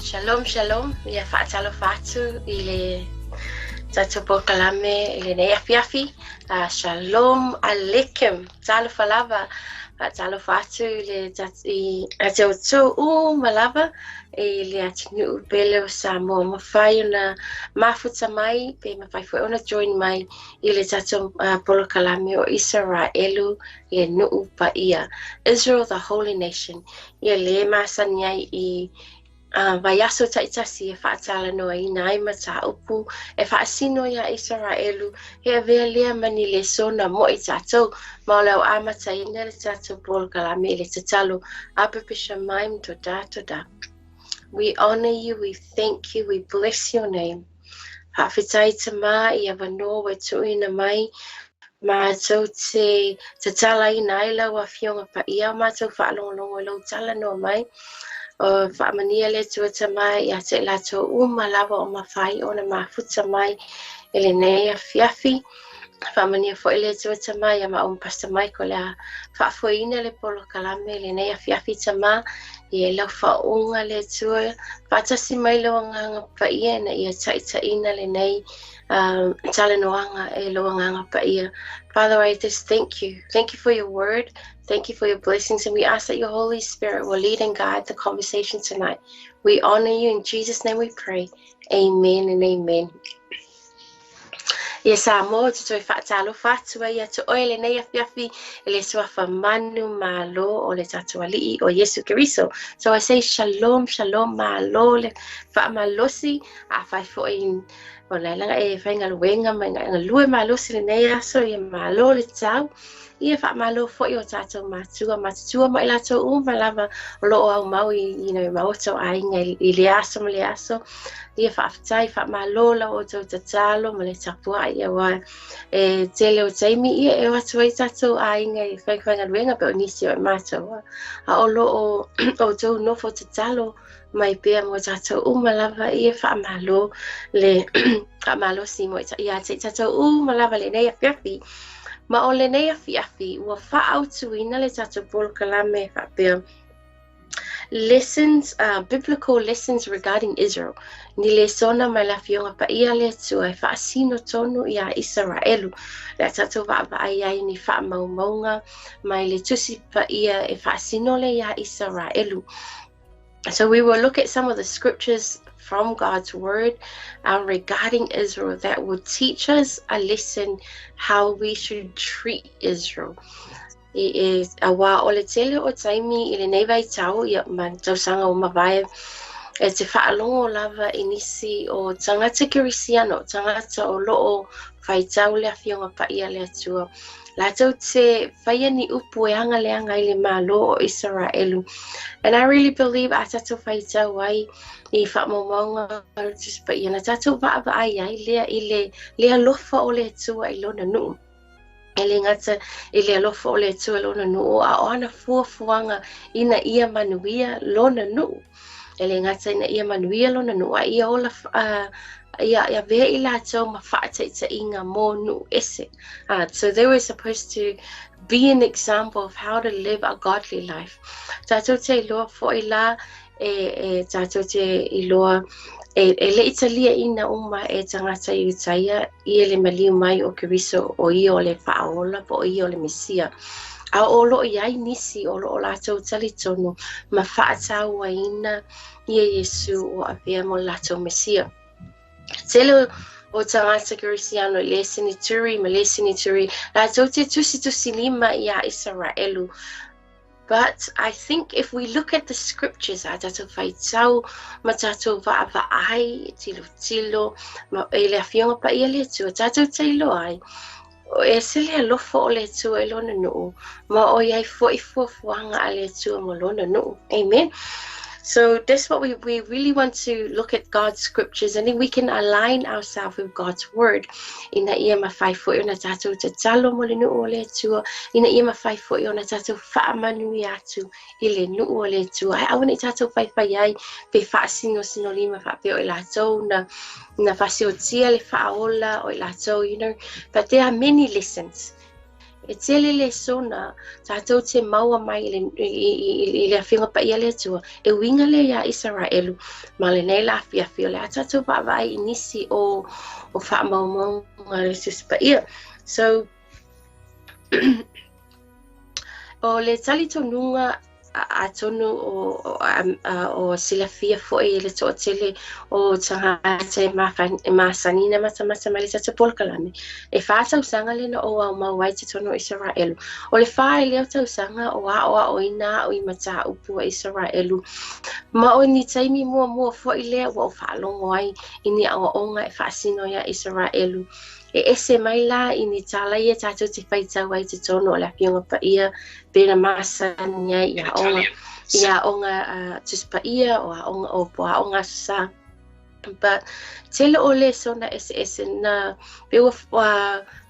Shalom, shalom. Ia faatalofa atu i le tatou polokalame i lenei afiafi. Shalom aleikum. Talofa lava. Faatalofa atu i le i a te outou uma lava i le atunuu pele o Samoa. Mafai ona mafuta mai pe mafai foi ona join mai i le tatou polokalame o Isaraelu le nuu paia. Israel the Holy Nation. Ia le masani ai i vaiaso taitasi e faatalanoaina ai mataupu e faasino iā Isaraelu e avea lea ma ni lesona mo i tatou. Ma o le a ou amataina le tatou polokalame i le tatalo Abba B'Shamayim Todah Todah. We honor you, we thank you, we bless your name. Faafetai Tamā i avanoa ua tuuina mai matou te tatalaina ai lau Afioga Paia o matou faalogologo i lou talanoa mai. O faamanuia le Atua Tama ia te i latou uma lava o mafai ona mafuta mai i lenei afiafi. Faamanuia foi le Atua Tama ia maua ma Pastor Mike o le a faafoeina le polokalame i lenei afiafi Tama. Ia i lau faauuga le Atua, faatasi mai lou Agaga Paia ina ia taitaiina lenei talanoaga e lou Agaga Paia. Father, I just thank you. Thank you for your word. Thank you for your blessings. And we ask that your Holy Spirit will lead and guide the conversation tonight. We honor you. In Jesus' name we pray. Amen and amen. Ia Samoa, ou te toe faatalofa atu ai ia te oe lenei afiafi i le suafa manu malo o le tatou Alii o Iesu Keriso. So I say shalom, shalom, malo le faamalosi, afai foi o laila e faigaluega ma galue malosi lenei aso, ia malo le tau. Ia faamalo foi o tatou matua matutua ma i latou uma lava o loo aumau i maota o aiga i le aso ma le aso. Ia faafetai, faamalo la outou tatalo ma le tapuai aua e tele o taimi ia e o atu ai tatou aiga i faifaigaluega pe o nisi o i matou a o loo outou nofo tatalo mai pea mo tatou uma lava. Ia faamalo le faamalosi mo ia te tatou uma lava lenei afiafi. Ma o lenei afiafi ua faaautuina le tatou polokalame faapea lessons, biblical lessons regarding Israel. Ni lesona mai le Afioga Paia a le Atua e faasino tonu iā Isaraelu. Le a tatou vaavaai ai ni faamaumauga mai le Tusi Paia e faasino le iā Isaraelu. So we will look at some of the scriptures from God's word regarding Israel that will teach us a lesson how we should treat Israel. I e auā o le tele o taimi i lenei vaitau ia ma tausaga ua mavae e te faalogo lava i nisi o tagata kerisiano, tagata o loo faitau le Afioga Paia a le Atua. Latou te faia ni upu e agaleaga ai le Malo o Isaraelu. And I really believe a tatou faitau ai i faamaumauga o le Tusi Paia na tatou vaavaai ai lea i le le alofa o le Atua i lona nuu. E le gata i le alofa o le Atua i lona nuu, a o ana fuafuaga ina ia manuia lona nuu. E le gata ina ia manuia lona nuu, a ia ola ia avea i latou ma faataitaiga mo nuu ese. So they were supposed to be an example of how to live a godly life. Tatou te iloa foi la e tatou te iloa e le i taliaina uma e tagata Iutaia ia le maliu mai o Keriso o ia o le Faaola po o ia o le Mesia. A o loo i ai nisi o loo latou talitonu ma faatauaina ia Iesu ua avea mo le latou Mesia. Tele o tagata Kerisiano i le senituri ma le senituri latou te tusitusilima iā Isaraelu. But I think if we look at the scriptures, a tatou faitau ma tatou vaavaai, tilotilo ma i le Afioga Paia a le Atua, tatou te iloa ai, e ese le alofa o le Atua i lona nuu, ma o i ai foi fuafuaga a le Atua mo lona nuu. Amen. So that's what we really want to look at God's scriptures, and then we can align ourselves with God's word. Ina ia mafai foi ona tatou tatalo mo le nuu o le Atua, ina ia mafai foi ona tatou faamanuia atu i le nuu o le Atua. Ae aua ne i tatou faifai ai pe faasinosinolima faapea o i latou na fasiotia le Faaola o i latou. But there are many lessons. E tele lesona tatou te maua mai i le, i, i, i le Afioga Paia a le Atua e uiga lea iā Isaraelu. Ma lenei la afiafi o le a tatou vaavaai i nisi o, o faamaumauga a le Tusi Paia. So, o le talitonuga atonu o, o, o silafia foi e le toatele o tagata e, e masani na matamata mai le tatou polokalame. E 4 tausaga le na o au mau ai te tonu o Isaraelu. O le 4 i lea tausaga o aoaoina a'u i mataupu a Isaraelu. Ma o ni taimi muamua foi lea ua ou faalogo ai i ni aoaoga e faasino iā Isaraelu. E ese mai la i ni tala ia tatou te faitau ai totonu o le Afioga Paia pe na masani ai i aoga i aoga Tusi Paia o aoga o po aoga Aso Sa. But tele o lesona eseese na pe ua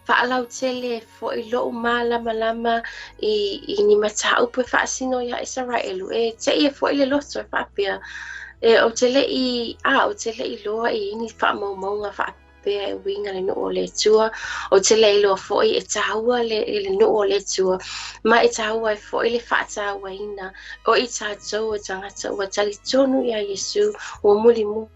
faalautele foi lo'u malamalama i ni mataupu e faasino iā Isaraelu. E te'i ai foi le loto e faapea e ou te le'i a ou te le'i iloa i ni faamaumauga faapea e uiga le nuu o le Atua. Ou te le iloa foi e tāua le, le nuu o le Atua ma e tāua ai foi le faatauaina o i tatou o tagata ua talitonu iā Iesu ua mulimuli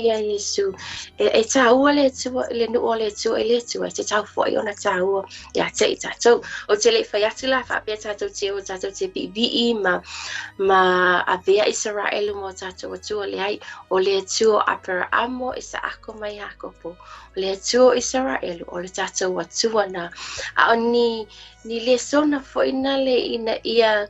iā Iesu. E tāua le Atua, le nuu o le Atua i le Atua, e tatau foi ona tāua ia te i tatou. Ou te le fai atu la faapea tatou te o tatou te viivii ma avea Isaraelu ma o tatou Atua leai. O le Atua o Aperaamo, Isaako ma Iakopo. O le Atua o Isaraelu, o le tatou Atua na. A o ni lesona foi na le ina ia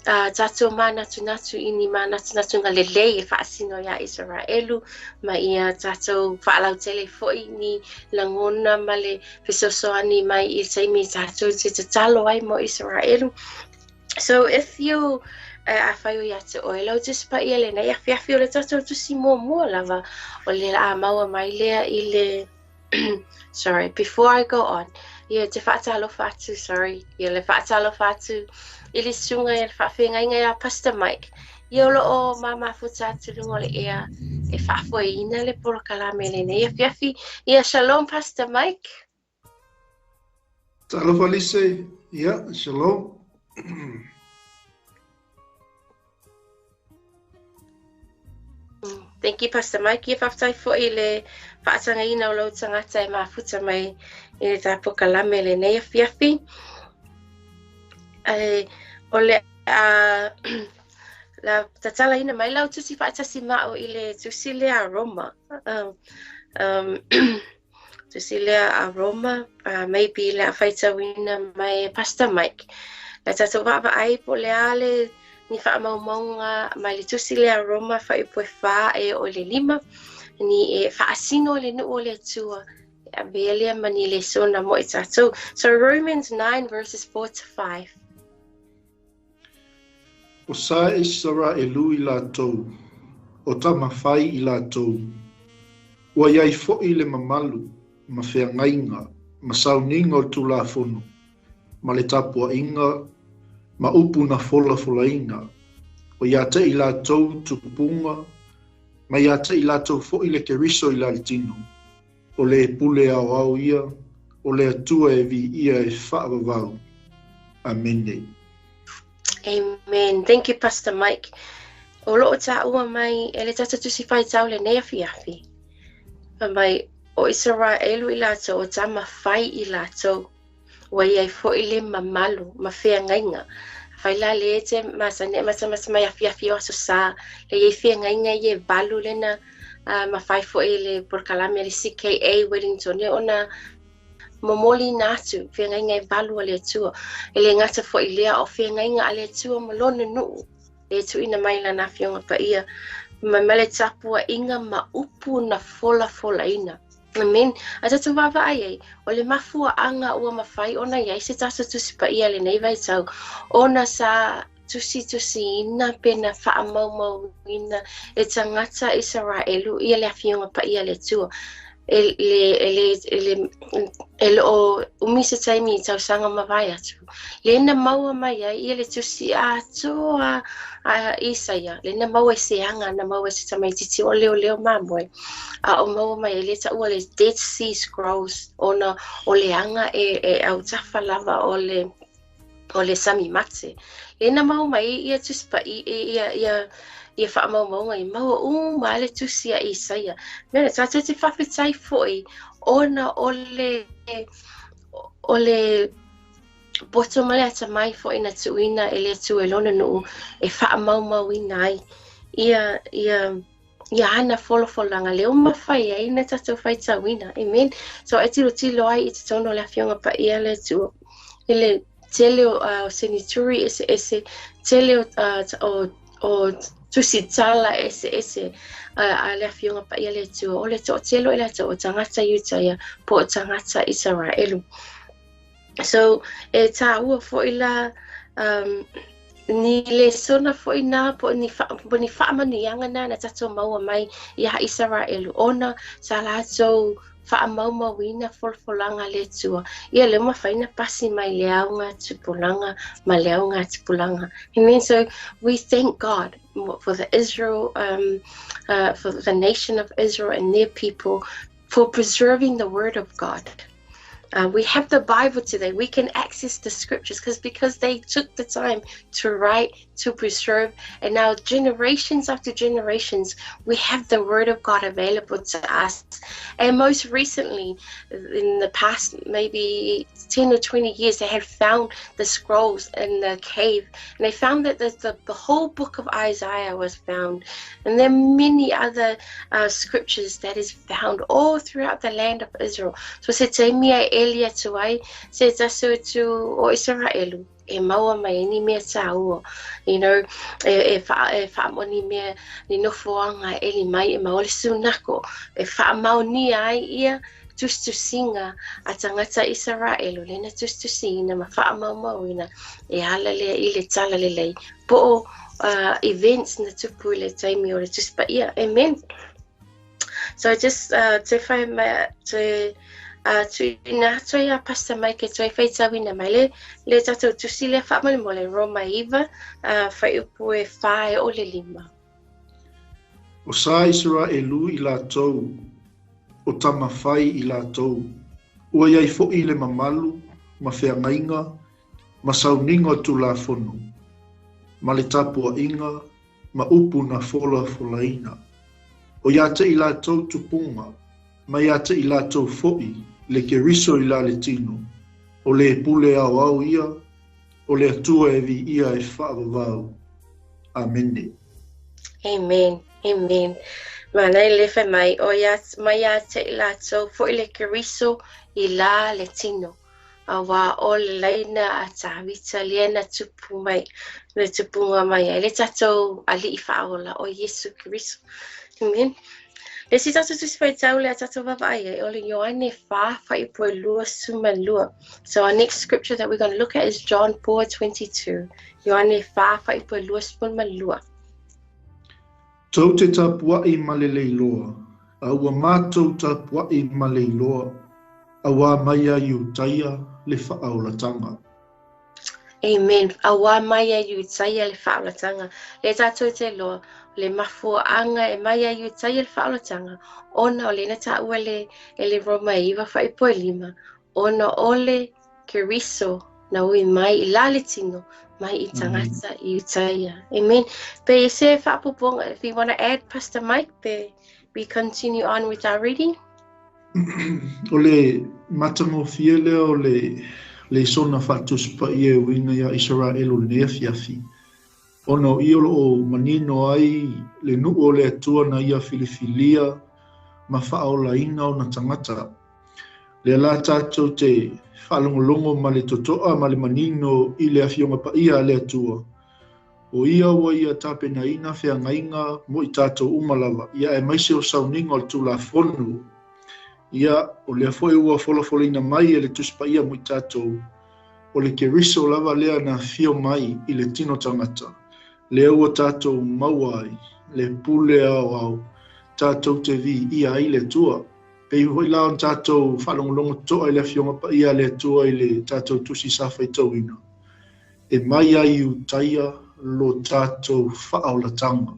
tatou manatunatu i ni manatunatuga lelei e faasino iā Isaraelu ma ia tatou faalautele foi ni lagona ma le fesoasoani mai i le taimi tatou te tatalo ai mo Isaraelu. So if you afai o ia te oe lau Tusi Paia lenei afiafi o le tatou tusi muamua lava o le a maua mai lea i le sorry, before I go on, ia te faatalofa atu, sorry, ia le faatalofa atu i le susuga i le faafeagaiga ia Pastor Mike. Ia o loo mamafuta atu luga o le ea e faafoeina le polokalame lenei afiafi. Ia shalom, Pastor Mike. Talofa Lise, ia, shalom. Thank you, Pastor Mike. Ia faafetai foi le faatagaina o lou tagata e mafuta mai i le tā polokalame lenei afiafi. E, o le a la tatalaina mai lau tusi faatasi ma'u i le tusi lea a Roma. Tusi lea a Roma, maybe le a faitauina mai e Pastor Mike. Le tatou vaavaai po o le a le ni faamaumauga mai le tusi lea a Roma fuaiupu e 4 e oo i le 5 ni e faasino i le nuu o le Atua e avea lea ma ni lesona mo i tatou. So Romans 9 verses 4 to 5. O sa Isaraelu i latou, o tamafai i latou. Ua iai foi le mamalu, ma feagaiga, ma sauniga o le Tulafono, ma le tapuaiga, ma upu na folafolaina, o ia te i latou tupuga, ma ia te i latou foi le Keriso i la le tino, o le pule aoao ia, o le Atua e viia e faavavau. Amene. Amen. Thank you, Pastor Mike. O loo tāua mai e le tatou tusi faitau lenei afiafi. Fai mai o Isaraelu i latou o tamafai i latou. Ua iai foi le mamalu ma feagaiga. Afai la lea e te masani e matamata mai afiafi o Aso Sa, le iai feagaiga ia e 8 lena mafai foi e le polokalame a le CKA Wellington ona momoliina atu feagaiga e 8 a le Atua. E le gata foi i lea o feagaiga a le Atua ma lona nuu e tuuina mai lana Afioga Paia ma le tapuaiga ma upu na folafolaina. Amen. A tatou vaavaai ai, o le mafuaaga ua mafai ona iai se tatou Tusi Paia lenei vaitau, ona sa tusitusiina pe na faamaumauina e tagata Isaraelu ia le Afioga Paia a le Atua. E le e le e le e loo umi se taimi i tausaga mavae atu le na maua mai ai ia le tusi atoa a Isaia le na maua i se aga na maua e se tamaitiiti o leoleo mamoe a o maua mai ai le taua le Dead Sea Scrolls ona o le aga e autafa lava o le sami mate le na maua mai ia tusi pa'i ia faamaumauga i maua uma le tusi a Isaia. Mea le tātou te faafetai fo'i ona o le poto ma le atamai fo'i na tuuina e le Atua i lona nuu e faamaumauina ai ia ana folafolaga lea ua mafai ai na tatou faitauina. Amen. So e tilotilo ai i totonu o le Afioga Paia a le Atua i le tele o senituri eseese, tele o tusitala eseese a le Afioga Paia a le Atua, o le toatele o i latou o tagata Iutaia po o tagata Isaraelu. So e tāua fo'i la ni lesona fo'i na po ni fa, po ni faamanuiaga na na tatou maua mai iā Isaraelu ona sa latou faamaumauina folafolaga a le Atua ia lea mafai na pasi mai le auga tupulaga ma le auga tupulaga. Amen. So we thank God for the Israel um, for the nation of Israel and their people for preserving the word of God. We have the Bible today. We can access the scriptures because they took the time to write, to preserve, and now generations after generations, we have the Word of God available to us. And most recently, in the past maybe 10 or 20 years, they have found the scrolls in the cave, and they found that the whole book of Isaiah was found. And there are many other scriptures that is found all throughout the land of Israel. So se taimi e eli atu ai, se tasi atu o Israelu, e maua mai ni mea tāua, e whaamoni mea ni nofoanga e eli mai e maua le sunako, e whaamaunia ai ia tusitusiga a tagata Isaraelu le na tusitusiina ma faamaumauina e ala lea i le tala lelei po o events na tupu i le taimi o le Tusi Paia. Amen. So just te whai mai te tuuina atu ai a Pastor Mike e toe faitauina mai le tatou tusi lea faamolemole, Roma 9 fuaiupu e 4 e oo i le 5. O sa Isaraelu i latou, o tamafai i latou, ua iai fo'i le mamalu, ma feagaiga, ma sauniga o Tulafono, ma le tapua'iga, ma upu na folafolaina. O iā te i latou tupuga, ma iā te i latou fo'i le Keriso i la le tino, o le pule aoao ia, o le Atua e viia e faavavau. Amene. Amen. Amen. Mana i le fai mai, o ia, mai ia te i latou fo'i le Keriso i la le tino. Auā o le laina a Tavita lea na tupu mai, le tupuga mai ai le tatou alii faaola o Iesu Keriso. Amen. Le isi tatou tusi faitau lea tatou vaavaai ai, o le Ioane 4, fuaiupu e 22. So our next scripture that we're going to look at is John 4:22. Ioane 4, fuaiupu e 22. Tou te tapua'i ma le le iloa, a ua matou tapua'i ma le iloa, auā mai ia Iutaia le faaolataga. Amen. Auā mai ia Iutaia le faaolataga. Le tatou te iloa, le mafuaaga e mai ia Iutaia le faaolataga, ona o lena taua le, e le Roma 9 fuaiupu e 5, ona o le Keriso na ui mai i la le tino, mai i tagata Iutaia. Amen. Pe se faaopoopoga, if you want to add, Pastor Mike, pe we continue on with our reading. O le matagofie lea o le lesona faatusi paia e uiga iā Isaraelu i lenei afiafi. Ona o i o loo manino ai le nuu o le Atua na ia filifilia ma faaolaina ona tagata. Lea la tatou te faalogologo ma le totoa ma le manino i le afioga paia a le Atua. O ia ua ia tapenaina feagaiga mo i tatou uma lava, ia aemaise o sauniga o le Tulafono. Ia, o lea foi ua folafolaina mai e le Tusi Paia mo i tatou, o le Keriso lava lea na afio mai i le tino tagata, lea ua tatou maua ai le pule aoao tatou te viia ai le Atua. Pei foi la ona tatou faalogologo totoa i le Afioga Paia a le Atua i le tatou tusi sa faitauina, e mai ai i Iutaia lo tatou faaolataga.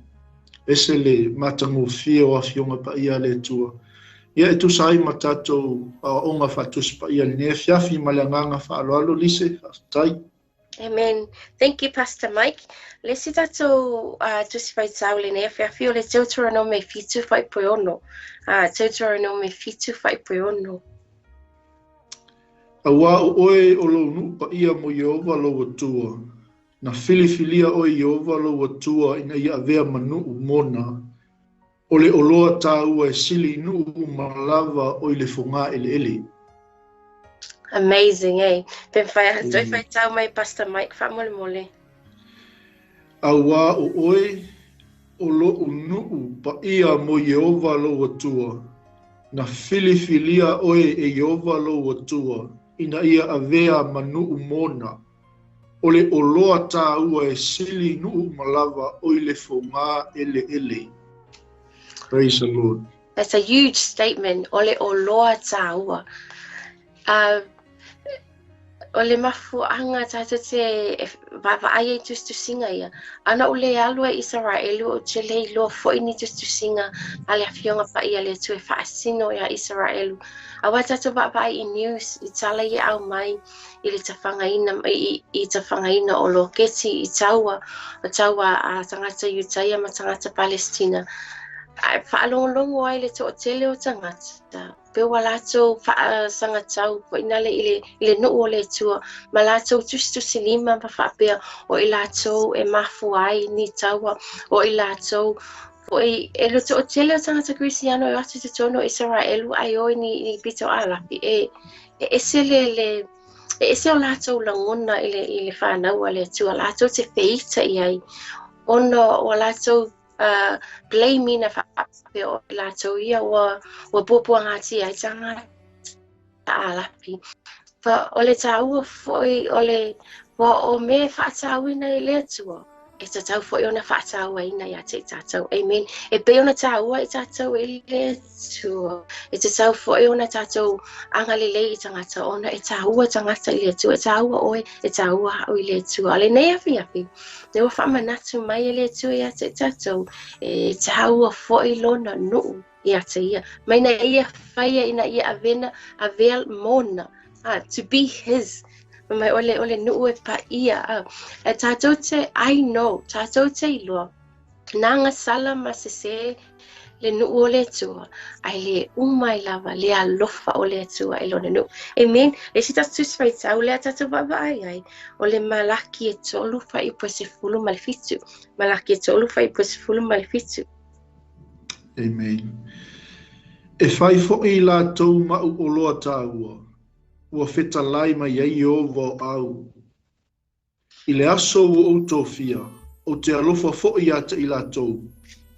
Ese le matagofie o Afioga Paia a le Atua. Ia e tusa ai ma tatou aoaoga faatusi paia i lenei afiafi ma le agaga faaaloalo Lise, faafetai. Amen. Thank you, Pastor Mike. Le isi tatou tusi faitau i lenei afiafi o le Teuteronome 7 fuaiupu 6. Teuteronome 7 fuaiupu 6. Auā o oe o lou nuu paia mo Ieova lou Atua, na filifilia oe e Ieova lou Atua ina ia avea ma nuu mona, o le oloa tāua e sili i nuu uma lava o i le fogaeleele. Amazing, eh? Pe mafai ona toe faitau mai Pastor Mike faamolemole. Auā o oe o lou nuu paia mo Ieova lou Atua, na filifilia oe e Ieova lou Atua ina ia avea ma nuu mona, o le oloa tāua e sili i nuu uma lava o i le fogaeleele. Praise the Lord. That's a huge statement, o le oloa tāua. O le mafuaaga tatou te vaavaai ai i tusitusiga ia. Ana ou le alu ai i Isaraelu, ou te le iloa foi ni tusitusiga a le Afioga Paia a le Atua e faasino iā Isaraelu. Auā tatou vaavaai i news, i tala ia e aumai i le tafagaina, i tafagaina o loketi i taua, o taua a tagata Iutaia ma tagata Palestina. Ae faalogologo ai le toatele o tagata. Pe ua latou faasagatau foi nale i le, i le nuu o le Atua, ma latou tusitusilima ma faapea o i latou e mafua ai ni taua, o i latou foi e le toatele o tagata Kerisiano e o atu i totonu o Isaraelu ae o i ni, ni pito Arapi e, e ese le, le e ese o latou lagona i le, i le fanau a le Atua, latou te feita i ai, ona o latou blame ina faapea o i latou ia ua, ua puapuagatia ai tagata Arapi. Fa, o le tāua foi o le, ua o mea e faatauina e le Atua, e tatau foi ona faatauaina ia te i tātou. Amen. E pei ona tāua i tātou e le Atua, e tatau foi ona tātou agalelei i tagata, ona e tāua tagata i le Atua, e tāua oe, e tāua au i le Atua. A lenei afiafi, Lea ua faamanatu mai e le Atua ia te i tātou, e tāua foi lona nuu ia te ia. Mai na ia whaia ina ia avena, avea mona, to be his. Mai ole, ole nuu e paia. E tātou te, I know, tātou te iloa, nā ngā sala ma sesē le nuu o le Atua, ae le uma ai lava le alofa o le Atua i lona nuu. Amen. Le isi tatou tusi faitau lea tatou vaavaai ai, o le Malaki e 3 fuaiupu e 17. Malaki e 3 fuaiupu e 17. Amen. E fai foi i latou ma'u oloa tāua, ua fetalai mai ai Ieova o au. I le aso ua ou tofia, ou te alofa foi ia te i latou,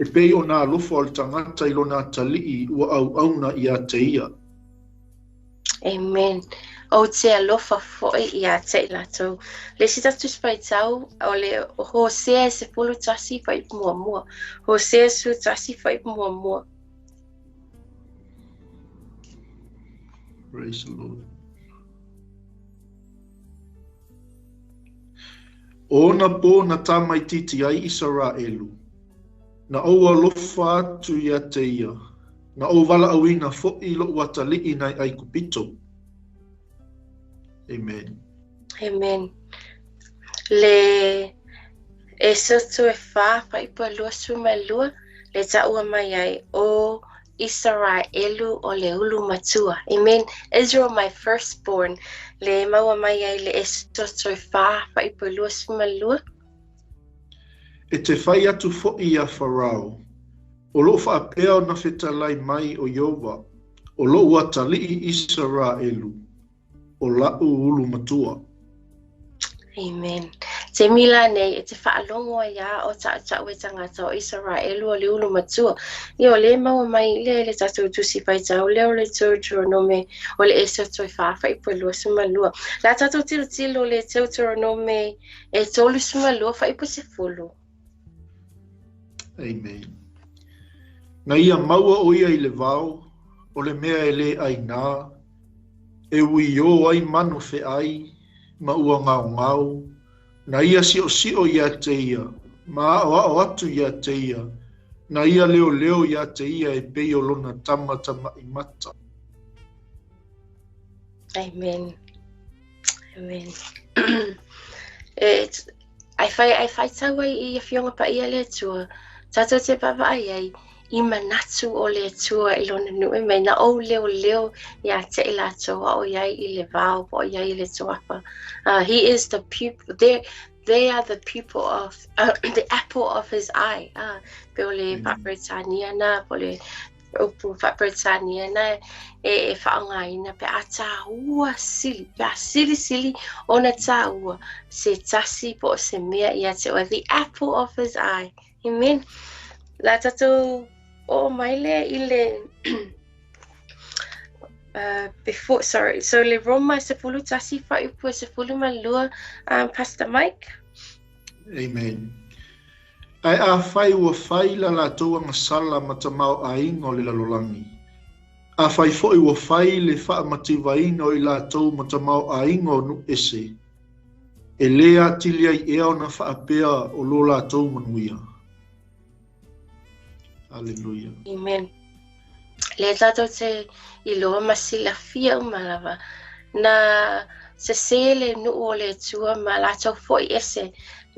e pei o nā alofa o le tagata i lona atalii ua auauna ia te ia. Amen. Ou te alofa foi ia te i latou. Le isi tatou tusi faitau, o le Hosea e 11 fuaiupu 1. Hosea 11 fuaiupu 1. Praise the Lord. O ona pō na tamaitiiti ai Isaraelu, na ou alofa atu ia te ia, na ou valaauina foi loʻu atalii nai ʻAikupito. Amen. Amen. Le Esoto e 4 fuaiupu e 22, le taua mai ai o Isaraelu o le ulu matua. Amen. Israel my firstborn. Le maua mai ai le Esoto e 4 fuaiupu e 22. E te fai atu foi iā Farao, O loo faapea ona fetalai mai o Ieova, o loʻu atalii Isaraelu, o laʻu ulu matua. Amen. Taimi lanei e te faalogo ai a o taʻutaʻu e tagata o Isaraelu o le ulu matua. Ia o lea e maua mai le le tatou tusi faitau lea o le Teuteronome o le Esoto e 4 fuaiupu e 22. Le a tatou tilotilo le Teuteronome e 32 fuaiupu 10. Amen. Na ia maua o ia i le vao, o le mea e lē ʻainā, e uiō ai manu feʻai ma ua gaogao, na ia siʻosiʻo iā te ia, ma aʻoaʻo atu iā te ia, na ia leoleo iā te ia e pei o lona tama tamaʻi mata. Amen. Amen. E, ai whai, ai whai tau ai i Afioga Paia le Atua, tātou te vaavaai ai i manatu o le Atua i lona nuʻu e mai na ou leoleo iā te i latou a ʻo iai i le vao po o iai i le tuapa. He is the pupil, they, they are the pupil of, the apple of his eye. Pe o le Faa-Peretania na, po le upu Faa-Peretania na e, e faaaogaina pe a tāua sili, pe a silisili ona tāua se tasi po o se mea ia te oe, the apple of his eye. Amen. La tātou o mai le i le before, sorry, so le Roma 11 fuaiupu e 12, Pastor Mike. Amen. Ae afai ua fai la latou agasala ma tamaoaiga o le lalolagi, afai foi ua fai le faamativaina o i latou ma tamaoaiga o nuʻu ese, e lē atili ai ea ona faapea o lo latou manuia. Aleluia. Amen. Le tātou te iloa ma silafia uma lava. Na sesē le nuʻu o le Atua ma latou foʻi ese,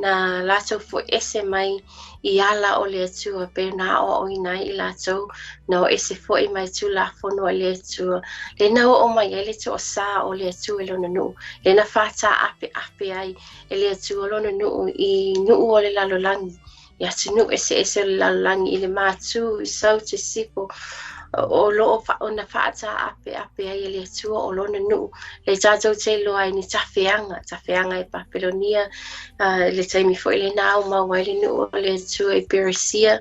na latou foʻi ese mai i ala o le Atua pe na aʻoaʻoina ai i latou, na o ese foʻi mai Tulafono a le Atua. Le na oo mai ai le toʻasā o le Atua i lona nuʻu, le na fātāʻapeʻape ai e le Atua lona nuʻu i nuʻu o le lalolagi. I atunuu eseese o le lalolagi i le Matū, i South, i Sifo, o lo o ona faataʻapeʻape ai e le Atua o lona nuʻu. Le tātou te iloa ai ni tafeaga, tafeaga i Papelonia, le taimi foi lena aumau ai le nuʻu o le Atua i Peresia,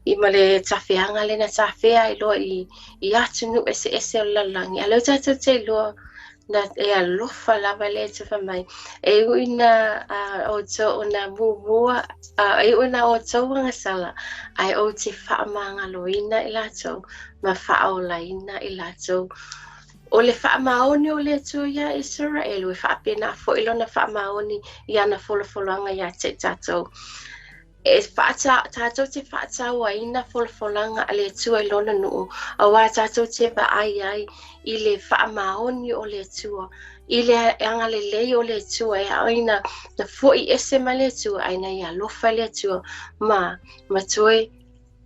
i ma le tafeaga lena tafea ai loa i, i atunuu eseese o le lalolagi. A lea ua tātou te iloa Na e alofa lava le Atua fai mai, e ui na outou o na muamua, e ui na outou agasala, ae ou te faamagaloina i latou ma faaolaina i latou. O le faamaoni o le Atua iā Isaraelu, e faapena foi lona faamaoni i ana folafolaga iā te i tatou. E whaata, tātou te faatauaina folafolaga a le Atua i lona nuʻu, auā tātou te vaai ai i le faamaoni o le Atua, i le agalelei o le Atua e aoina na foʻi ese mai le Atua ae na ia alofa le Atua ma ma toe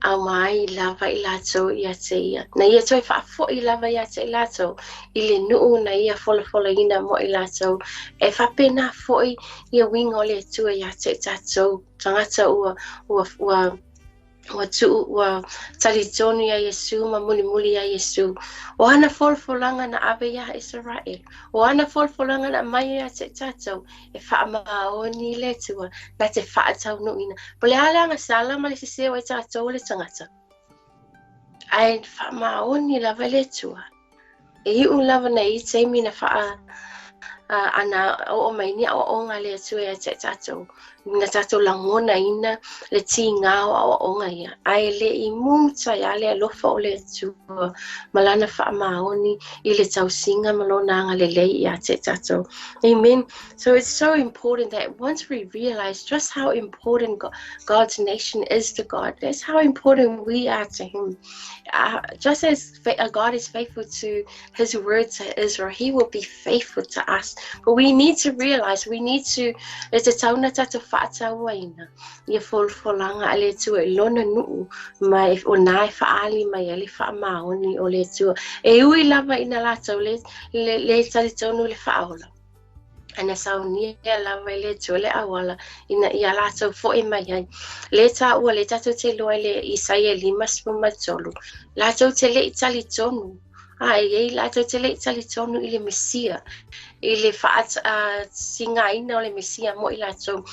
aumai lava i latou ia te ia. Na ia toe faafoʻi lava ia te i latou i le nuʻu na ia folafolaina mo i latou. E faapena foʻi ia uiga o le Atua ia te i tatou tagata ua, ua, ua, ua tuu, ua talitonu iā Iesu ma mulimuli iā Iesu. O ana folafolaga na ave iā Isaraelu. O ana folafolaga na aumai ia te i tatou e faamaoni i le Atua na te faataunuuina. Po le a le agasala ma le sesē o ai tatou o le tagata, ae faamaoni lava i le Atua. E iʻu lava na i taimi na faa ana oo mai ni aʻoaʻoga a le Atua ia te i tatou, na tatou lagonaina le tigā o aʻoaʻoga ia, ae le i muta ia le alofa o le Atua ma lana faamaoni i le tausiga ma lona agalelei ia te i tatou. Amen. So it's so important that once we realize just how important God's nation is to God, that's how important we are to Him. Just as God is faithful to His word to Israel, He will be faithful to us. But we need to realize, we need to, e te tau na tātou faatauaina, ia folafolaga a le Atua i lona nuʻu ma e, o nā e faaali mai ai le faamaoni o le Atua. E ui lava ina latou le, le, le talitonu le faaola. Ae na saunia lava e le Atua le auala ina ia latou foʻi mai ai. Le taua le tatou te iloa i le Isaia 53, latou te le i talitonu a e iai latou te le i talitonu i le Mesia, i le faasigaina o le Mesia mo i latou.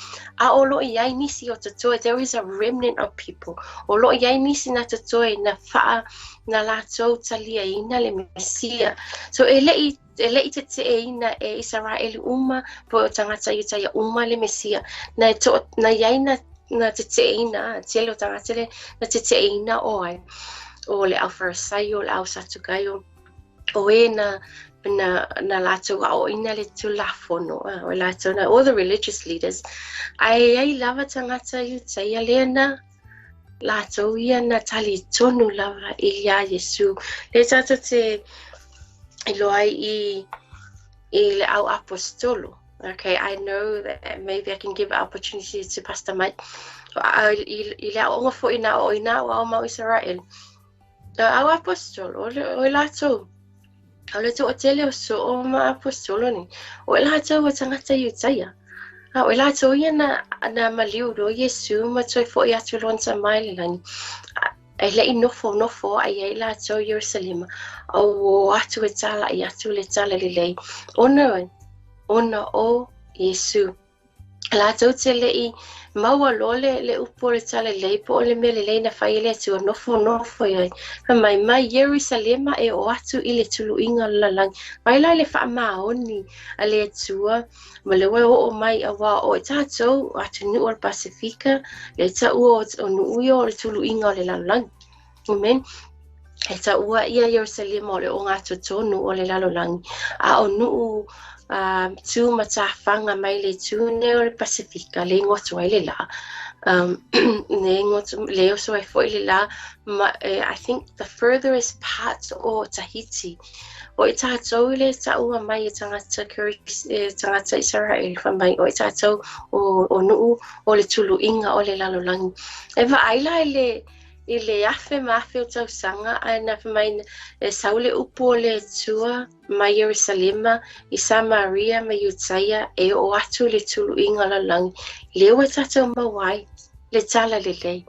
A o lo o i ai nisi o totoe, there is a remnant of people, o lo o i ai nisi na totoe na faa, na latou taliaina le Mesia. So e le i e le i teteʻeina e Isaraelu uma po o tagata Iutaia uma le Mesia. Na e to, na iai na, na teteʻeina, tele o tagata le, na teteʻeina o ai. o le au Farisaio, le au Satukaio, o e na na latou aoaina le Tulafono, o latou na, all the religious leaders, ae ai lava tagata Iutaia lea na latou ia na talitonu lava iā Iesu. Lea tatou te iloa ai i le au aposetolo. Okay, I know that maybe I can give opportunity to Pastor Mike. I le aoaoga foi na aoaoina au ao mau Isaraelu. Au aposetolo, o i latou, o le toatele o soo ma aposetolo nei, o i latou o tagata Iutaia. A o i latou ia na maliu loa Iesu ma toe fo'i atu lona tama i le lagi. E le'i nofonofo ai ai latou i Ierusalema, a ua o atu e tala'i atu le talalelei, ona o Iesu. Latou te le'i maua loa le upu o le talalelei po o le mea lelei na fai e le Atua, nofonofo ai. Fai mai, mai Ierusalema e oo atu i le tuluiga o le lalolagi. Mai la i le faamaoni a le Atua, ma le ua oo mai auā o i tatou atunuu o le Pasefika, le taua o nuu ia o le tuluiga o le lalolagi. Amen. E taua ia Ierusalema o le ogatotonu o le lalolagi, a o nuu tu matafaga mai le itu nei o le Pasefika, le goto ai le lā. Le goto, le oso ai foi le lā, ma, I think the furthest part o Tahiti. O i tatou le taua mai e tagata, e tagata Isaraelu, fai mai, o i tatou o nuu o le tuluiga o le lalolagi. E vaai la i le afe ma afe o tausaga, ae na fai mai e sau le upu o le Atua mai Ierusalema i Samaria ma Iutaia e oo atu i le tuluiga o lalolagi, lea ua tatou maua ai le talalelei.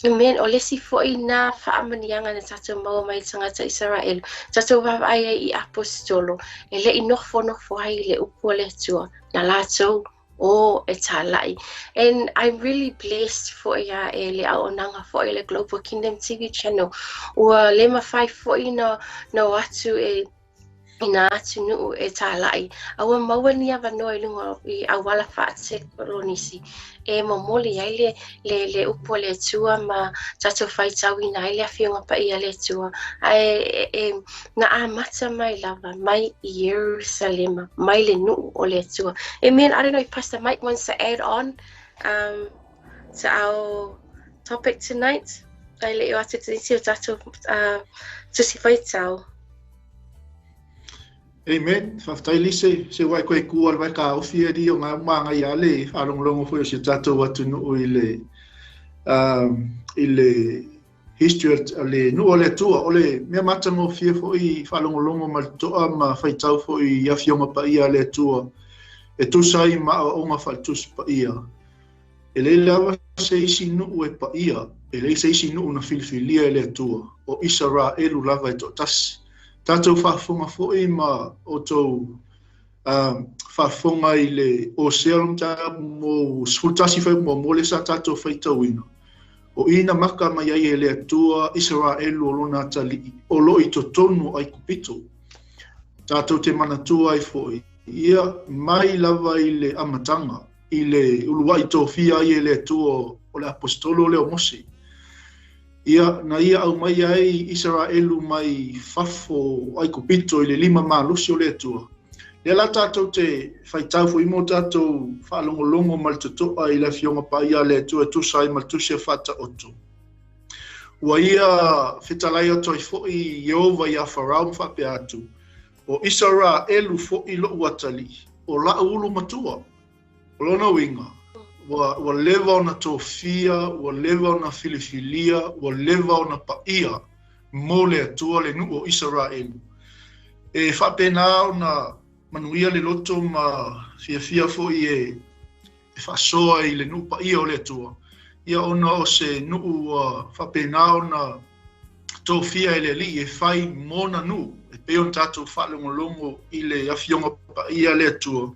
Amen. O le isi foi na faamanuiaga na tatou maua mai tagata Isaraelu, tatou vaavaai ai i aposetolo, e le'i nofonofo ai i le upu o le Atua, na latou o e tala'i. And I'm really blessed foi a e le auaunaga foi le Global Kingdom TV channel. Ua le mafai foi na o atu e i nā atunuu e tala'i. A ua maua ni avanoa i luga i auala faatekonolosi e momoli ai le upu o le Atua ma tatou faitauina ai le Afioga Paia a le Atua. Ae e na amata mai lava mai i Ierusalema, mai le nuu o le Atua. Amen. I don't know if Pastor Mike wants to add on to our topic tonight. Ai le o atu te nisi o tatou tusi faitau. Amen. Faafetai Lise, se ua e koe ku al vai ka ofi e ri o ngā umanga i ale whaalongolongo foi o si tātou atunuu i le history o le nuu o le Atua. O le mea matagofie foi whaalongolongo ma le toa ma whaitau foi i afioga paia a le Atua e tusa ai ma aoaoga faale-Tusi Paia. E leai lava se isi nuu e paia, e leai se isi nuu na filifilia e le Atua, o Isaraelu lava e toatasi. Tatou faafofoga foi ma outou faafofoga i le Osea le mataupu mo 11 fuaiupu muamua lea sa tatou faitauina. O i na maka mai ai e le Atua Isaraelu o lona atalii, o loo i totonu o Aikupito. Tatou te manatua ai foi, ia mai lava i le amataga, i le uluai tofia ai e le Atua o le aposetolo lea o Mose. Ia, na ia aumai ai Isaraelu mai fafo o Aikupito i le lima malosi o le Atua. Lea la tatou te faitau foi mo tatou faalogologo ma le totoa i le Afioga Paia a le Atua e tusa ai ma le tusi a Faataoto. Ua ia fetalai atu ai foi Ieova iā Farao ma faapea atu, o Isaraelu foi lo'u atalii, o la'u ulu matua. O lona uiga, ua leva ona tofia, ua leva ona filifilia, ua leva ona paia mo le Atua le nuu o Isaraelu. E faapena ona manuia le loto ma fiafia foi e faasoa i le nuu paia o le Atua. Ia ona o se nuu ua faapena ona tofia e le Alii e fai mona nuu, e pei ona tatou faalogologo i le Afioga Paia a le Atua.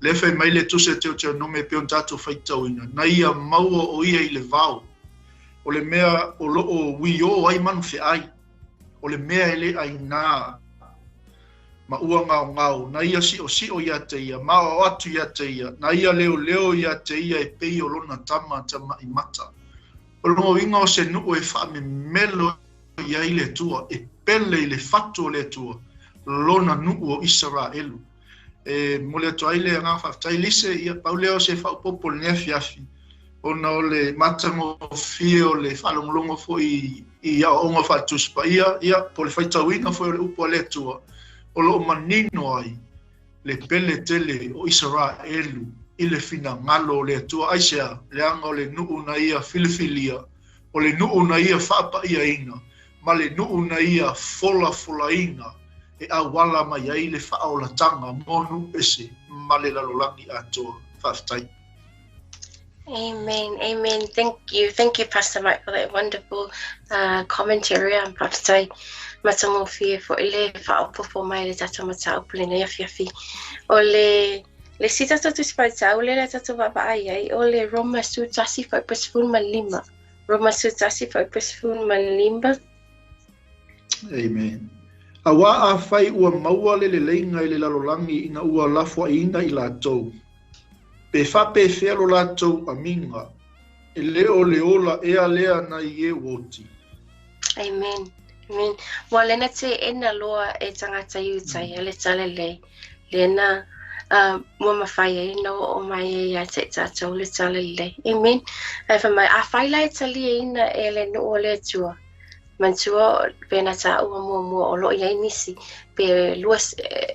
Lea fai mai le tusi a Teuteronome e pei ona tatou faitauina, na ia maua o ia i le vao, o le mea o loo uiō ai manu feai, o le mea e le ainā ma ua gaogao, na ia siosio iā te ia, ma aoao atu iā te ia, na ia leoleo iā te ia e pei o lona tama tama'i mata. O lona uiga o se nuu e faamemelo i ai le Atua, e pele i le fatu o le Atua, lona nuu o Isaraelu. E momoli atu ai le agaga faafetai Lise, ia pau lea o se faaopoopo i lenei afiafi, ona o le matagofie o le faalogologo foi i aoaoga faale-Tusi Paia, ia po o le faitauina foi o le upu a le Atua, o lo o manino ai le pele tele o Isaraelu i le finagalo o le Atua. Aisea? Leaga o le nuu na ia filifilia, o le nuu na ia faapaiaina, ma le nuu na ia folafolaina e auala mai ai le faaolataga mo nuu ese ma le lalolagi atoa. Faafetai. Amen. Amen. Thank you. Thank you, Pastor Mike, for that wonderful commentary. Faafetai matagofie foi le faaopoopo mai le tatou mataupu lenei afiafi. O le isi tatou Tusi Faitau lea le tatou vaavaai ai, o le Roma 11 fuaiupu 15. Roma 11 fuaiupu 15. Amen. Auā afai ua maua le leleiga i le lalolagi ina ua lafoaiina i latou, pe faapefea lo latou amiga, e le o le ola ea lea nai e ua oti. Amen. Amen. Ua lena teena loa e tagata Iutaia le talalelei, lena ua mafai ai ona oo mai ai ia te i tatou le talalelei. Amen. Ae fai mai, afai la e taliaina e le nuu o le Atua, manatua pe na taua muamua o lo o i ai nisi pe lua,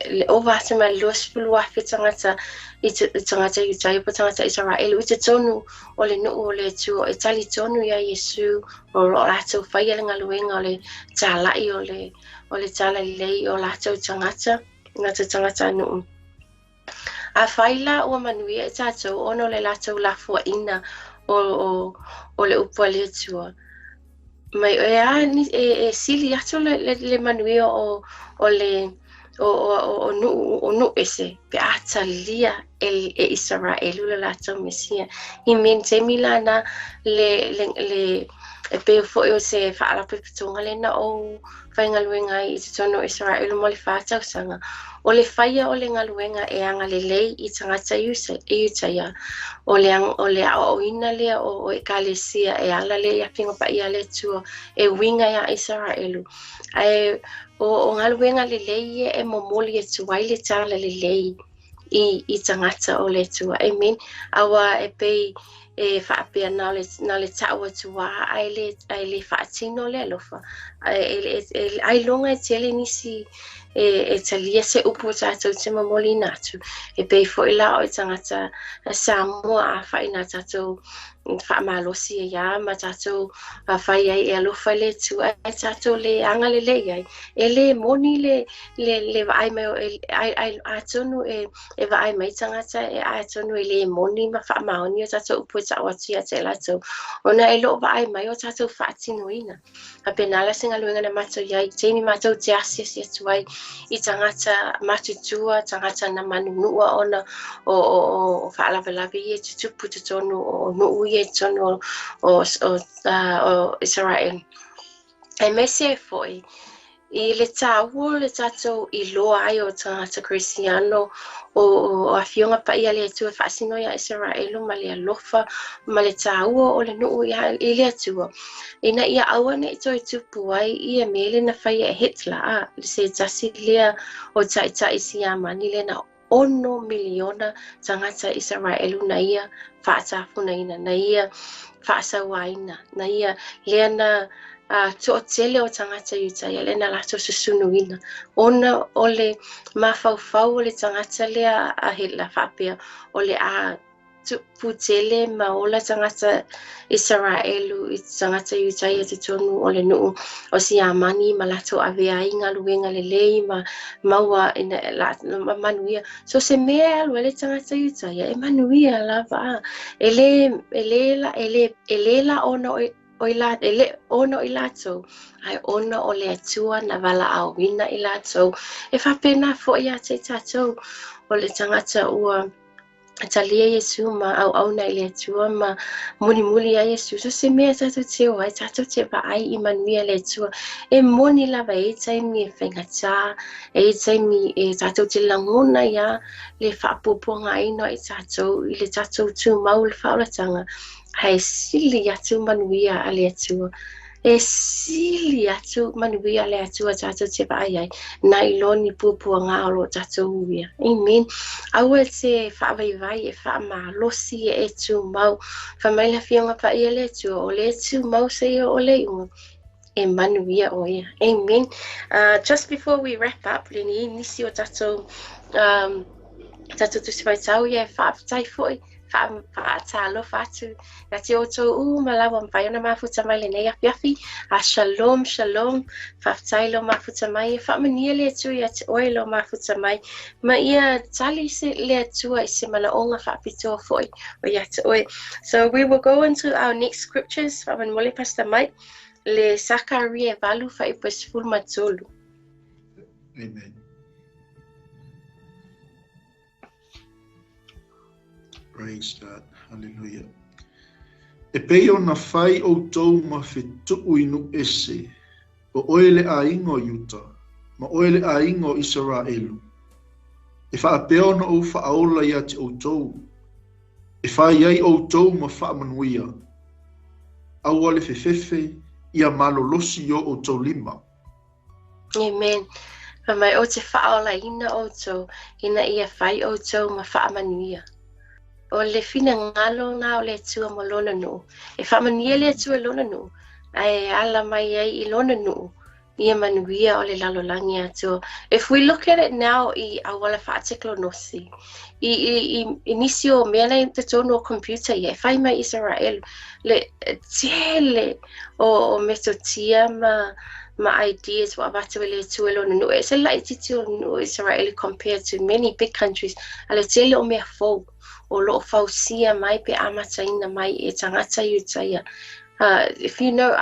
le ova atu ma le 20,000 tagata i tagata Iutaia po o tagata Isaraelu i totonu o le nuu o le Atua e talitonu iā Iesu o lo o latou faia le galuega o le talai o le talalelei o latou tagata, latou tagatanuu. Afai la ua manuia i tatou ona o le latou lafoaiina o le upu a le Atua, mai e a e sili atu le manuia o le o nuu o nuu ese pe a talia e Isaraelu le latou Mesia. I men taimi lana le e pei foi o se faalapotopotoga lena o faigaluega ai i totonu o Isaraelu mo le 4 tausaga. O le faia o le galuega e agalelei i tagata Iutaia, o le aoaoina lea o ekalesia e ala lea i Afigoa Paia a le Atua e uiga iā Isaraelu. Ae o galuega lelei ia e momoli atu ai le talalelei i tagata o le Atua. Amen. Auā e pei e faapea na o le ta'u atu lava ae le faatino le alofa. Ae ailoga e tele nisi e talia se upu o tatou te momoliina atu. E pei foi la o i tagata Samoa afai na tatou faamalosi ai lava ma tatou fai ai e alofa i le Atua ae tatou le agalelei ai. E lē moni le vaai mai ai, atonu e vaai mai tagata e atonu e lē moni ma faamaoni o tatou upu e ta'u atu ia te i latou, ona e loo vaai mai o tatou faatinoina. Faapena la se galuega na matou iai taimi matou te asiasi atu ai i tagata matutua, tagata na manunua ona o faalavelave ia e tutupu totonu o nuu ia i totonu o Isaraelu. Aemaise ai foi i le tāua o le tatou iloa ai o tagata Kerisiano o Afioga Paia a le Atua e faasino iā Isaraelu ma le alofa ma le tāua o le nuu i le Atua ina ia aua ne'i toe tupu ai ia mea le na faia e Hitler a se tasi lea o ta'ita'i Siamani lena 6 miliona tagata Isaraelu na ia faatafunaina, na ia faasauaina, na ia lea na to'atele o tagata Iutaia lea na latou susunuina ona o le mafaufau o le tagata lea a Hitler faapea o le a tupu tele ma ola tagata Isaraelu i tagata Iutaia totonu o le nuu o Siamani ma latou avea ai galuega lelei ma maua ina la ma manuia. So se mea e alu ai le tagata Iutaia e manuia lava a. E lē la e lē la ona o i la e le ona o i latou ae ona o le Atua na valaauina i latou. E faapena foi ia te i tatou o le tagata ua talia Iesu ma auauna i le Atua ma mulimuli ai Iesu. So se mea tatou te o ai, tatou te vaai i manuia le Atua. E moni lava e i ai taimi e faigata, e i ai taimi e tatou te lagona ia le faapuapuagaina o i tatou i le tatou tumau le faaolataga, ae sili atu manuia a le Atua. E sili atu manuia le Atua tatou te vaai ai, nai lo ni puapuaga o lo o tatou uia. Amen. Aua e te faavaivai e faamalosi e e tumau. Fai mai le Afioga Paia le Atua, o le tumau seia oo i le iuga, e manuia o ia. Amen. Just before we wrap up, le ni nisi o tatou um, tatou tusi faitau ia e faafetai foi faatalofa atu ia te outou uma lava mafai ona mafuta mai lenei afiafi. A shalom, shalom. Faafetai lo mafuta mai. E faamanuia le Atua ia te oe lo mafuta mai. Ma ia tali se le Atua i se manaoga faapitoa foi o ia te oe. So we will go into our next scriptures. Faamolemole Pastor Mike le Sakaria 8 fuaiupu 13. Amen. Praise God. Hallelujah. E pei ona fai ʻoutou ma fetuʻu i nuu ese, o ʻoe le ʻaiga o Iuta, ma ʻoe le ʻaiga o ʻIseraʻelu. E faapea ona ou faaola iā te ʻoutou, e fai ai ʻoutou ma faamanuia. Aua le fefefe ia malolosi i o ʻoutou lima. Amen. Fai mai, ou te faaolaina outou, ina ia fai outou ma faamanuia. O le finagalo na o le Atua mo lona nuu. E faamanuia le Atua i lona nuu, ae ala mai ai i lona nuu ia manuia o le lalolagi atoa. If we look at it now i auala faatekonolosi, i, i, i, i nisi o mea nei totonu o computer ia, e fai mai Isaraelu, le tele o, o metotia ma, ma ideas ua avatu e le Atua i lona nuu. E ese le laitiiti o nuu o Isaraelu compared to many big countries, a le tele o mea fou o loo fausia mai pe amataina mai e tagata Iutaia. If you know,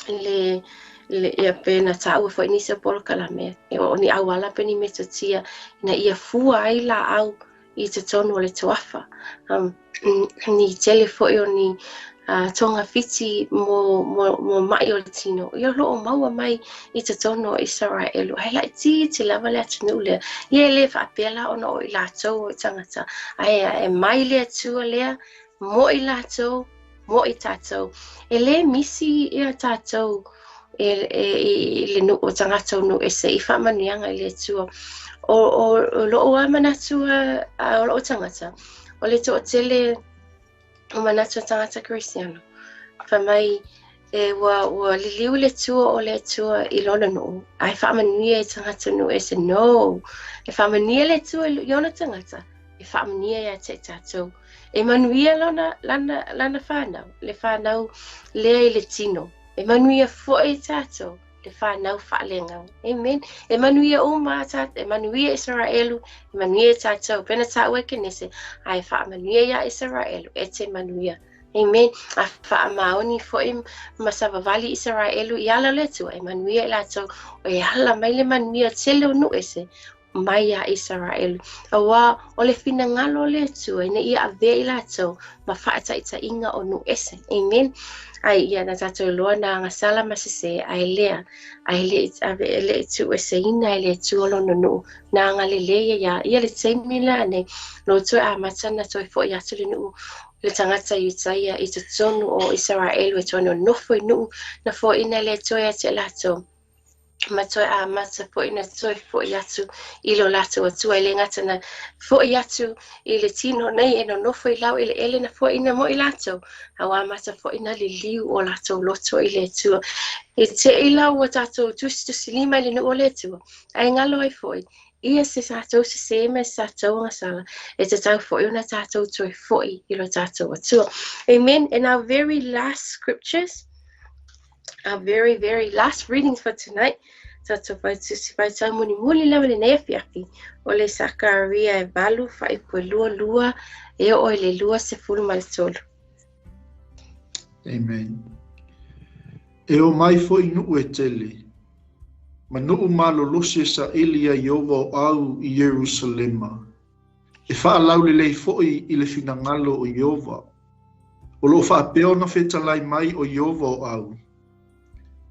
le, le, ia pe na taua foi nisi o polokalame, e o ni auala pe ni metotia, ina ia fua ai laau i totonu o le tuafa. Um, ni tele foi o ni uh, togafiti mo, mo, mo mai o le tino. Ia o loo maua mai i totonu o Isaraelu. Ae laitiiti lava le atunuu lea. Ia e le faapea la ona o i latou o tagata. Ae e mai le Atua lea mo i latou, mo i tatou. E le misi ia tatou e, e, i le nuu o tagata o nuu ese i faamanuiaga i le Atua. O, o, o loo a manatu a, a o loo tagata, o le toatele o manatu a tagata Kerisiano. Fai mai, e, ua, ua liliu le tua o le Atua i lona nuu, ae faamanuia i tagata nuu ese. No! E faamanuia le Atua i ona tagata, e faamanuia ia te tatou. E manuia lona, lana, lana whānau, le whānau lea i le tino. E manuia foi tatou, le whānau faaleagaga. Amen. E manuia uma tātou, e manuia Isaraelu, e manuia tatou. Pena tāua e Kenese, ae faamanuia ia Isaraelu, e te manuia. Amen. A faamaoni foi ma savavali Isaraelu i ala o le Atua, e manuia i latou, e ala mai le manuia tele o nuu ese, mai iā Isaraelu, auā o le finagalo o le Atua ina ia avea i latou ma faataitaiga o nuu ese. Amen. Ai ia na tatou iloa na agasala ma sesē, ae lea, ae le i ave, e le i tuueseina e le Atua lona nuu, na agalelei ia iā ia le taimi lenei, lo toe amata na toe foʻi atu le nuu le tagata Iutaia i totonu o Isaraelu e toe nonofo i nuu na foaiina e le Atua ia te latou. Ma toe amata foi na toe foʻi atu i lo latou Atua, e le gata na foʻi atu i le tino nei e nonofo i laueleele na foaiina mo i latou, a ua amata foi na liliu o latou loto i le Atua. I te i la ua tatou tusitusilima i le nuu o le Atua, ae galo ai foi ia se tatou sesē ma se tatou agasala, e tatau foi ona tatou toe foʻi i lo tatou Atua. Amen. And our very last scriptures, our very, very last readings for tonight, tatou faitusi faitau mulimuli lava lenei afiafi, o le Sakaria e 8 fuaiupu e 22 e oo i le 23. Amen. E o mai foi nuu e tele, ma nuu malolosi e saili iā Ieova o ʻAu i Ierusalema, e faalaulelei foi i le finagalo o Ieova. O loo faapea ona fetalai mai o Ieova o ʻAu.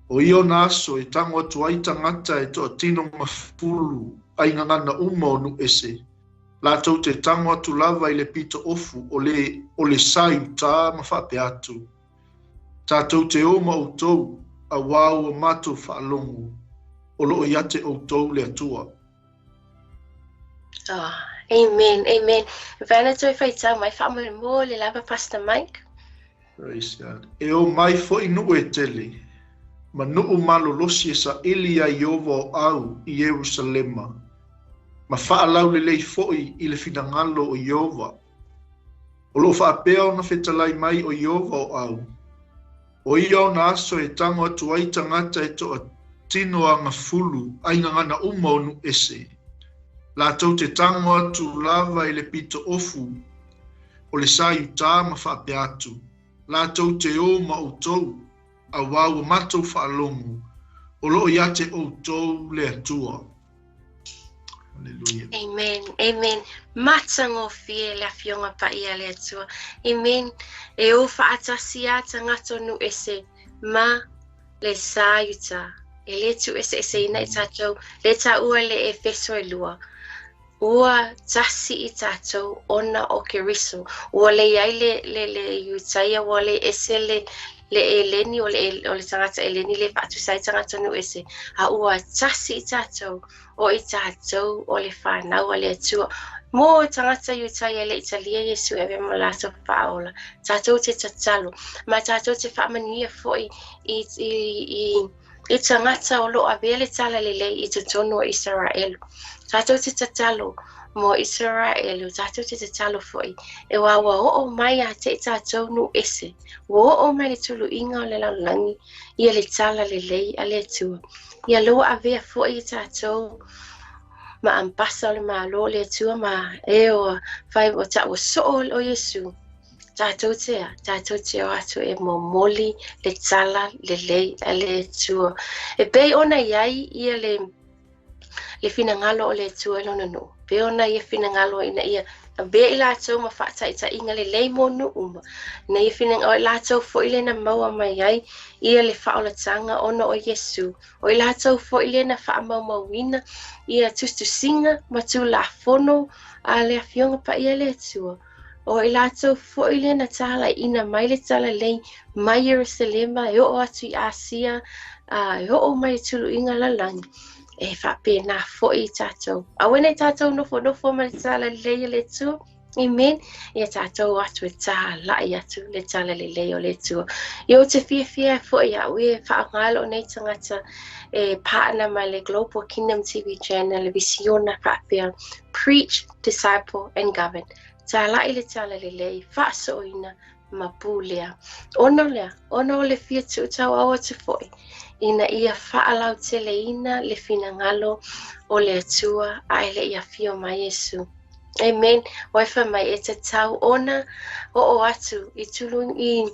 O ia ona aso e tago atu ai tagata e toatino mafulu ai gagana uma o nuu ese, latou te tago atu lava i le pito ofu o le o le sa i utā ma faapea atu. Tatou te o ma outou, auā ua matou faalogo, o lo o ia te outou le Atua. Oh, amen, amen. Vana toe faitau mai faamolemole lava, Pastor Mike. Praise God. E o mai foʻi nuu e tele, ma nuu malolosi e saʻili iā Ieova o ʻAu i Ierusalema, ma faalaulelei foʻi i le finagalo o Ieova. O loo faapea ona fetalai mai o Ieova o ʻAu. O ia ona aso e tago atu ai tagata e toatino agafulu aigagana uma o nuu ese. Latou te tago atu lava i le pito ofu o le sa i utā ma faapea atu, Latou te o ma outou, auā ua matou faalogo, o loo ia te outou le Atua. Hallelujah. Amen. Amen. Matagofie le Afioga Paia a le Atua. Amen. E o faatasi a tagata o nuu ese ma le sa i uta. E le tuueseeseina i tatou, le taua le Efeso e 2. Ua tasi i tatou ona o Keriso. Ua leai le Iutaia, ua le ese le Eleni, o le tagata Eleni le faatusa ai tagata o nuu ese. A ua tasi i tatou, o i tatou o le fanau a le Atua. Mo tagata Iutaia e le i talia Iesu e avea ma latou faaola. Tatou te tatalo, ma tatou te faamanuia foʻi i tagata o loo avea le tala lelei i totonu o Isaraelu. Tatou te tatalo mo Isaraelu, tatou te tatalo foʻi. E wā ua oo mai ia te i tatou nuu ese. Ua oo mai le tuluiga o le lalolagi ia le tala lelei a le Atua. Ia lua avea foʻi i tatou ma ambasa o le Malo o le Atua ma e o fai o ta ua soo o Iesu. Tatou te o atu e momoli le tala lelei a le Atua. E pei ona iai ia le finagalo o le Atua i lona nuu. Pei ona ia finagalo ina ia avea i latou ma faataitaiga lelei mo nuu uma. Ina ia finagalo o i latou foʻi le na maua mai ai ia le faaolataga ona o Iesu. O i latou foʻi le na faamaumauina ia tusitusiga ma tulafono a le Afioga Paia le Atua. O i latou foʻi le na talaiina mai le talalelei mai Ierusalema e oo atu i Asia, e oo mai i tuluiga lalolagi. E faapena foʻi i tatou. Aua nei tatou nofonofo ma le talalelei a le Atua. Amen. Ia tatou atu e talai atu le talalelei o le Atua. Ia ou te fiafia foʻi au e faaaoga lou nei tagata e partner ma le Global Kingdom TV channel, le visiona faapea, preach, disciple and govern. Talai le talalelei, faasooina ma pulea. Ona lea, ona o le fia tuutauau atu foʻi, ina ia faalauteleina le finagalo o le Atua a e le i afio mai Iesu. Amen. Waifa mai e tatau ona oo atu i tulu i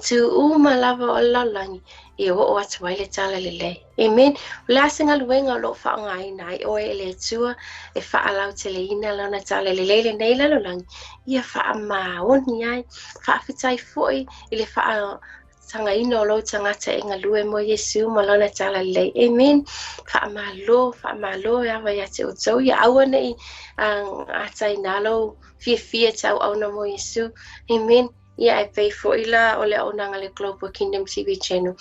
tu uma lava o le lalolagi e oo atu ai le tala lelei. Amen. O le a se galuega o loo faaaogaina ai oe e le Atua e faalauteleina lona tala lelei lenei lalolagi. Ia faamaoni ai, faafetai foʻi i le faatagaina o lou tagata e galue mo Iesu ma lona tala lelei. Amen. Faamalo, faamalo e ava ia te outou. Ia aua nei ataina lou fiafia tauauna mo Iesu. Amen. Ia e pei foʻi la o le auaunaga le Global Kingdom TV channel.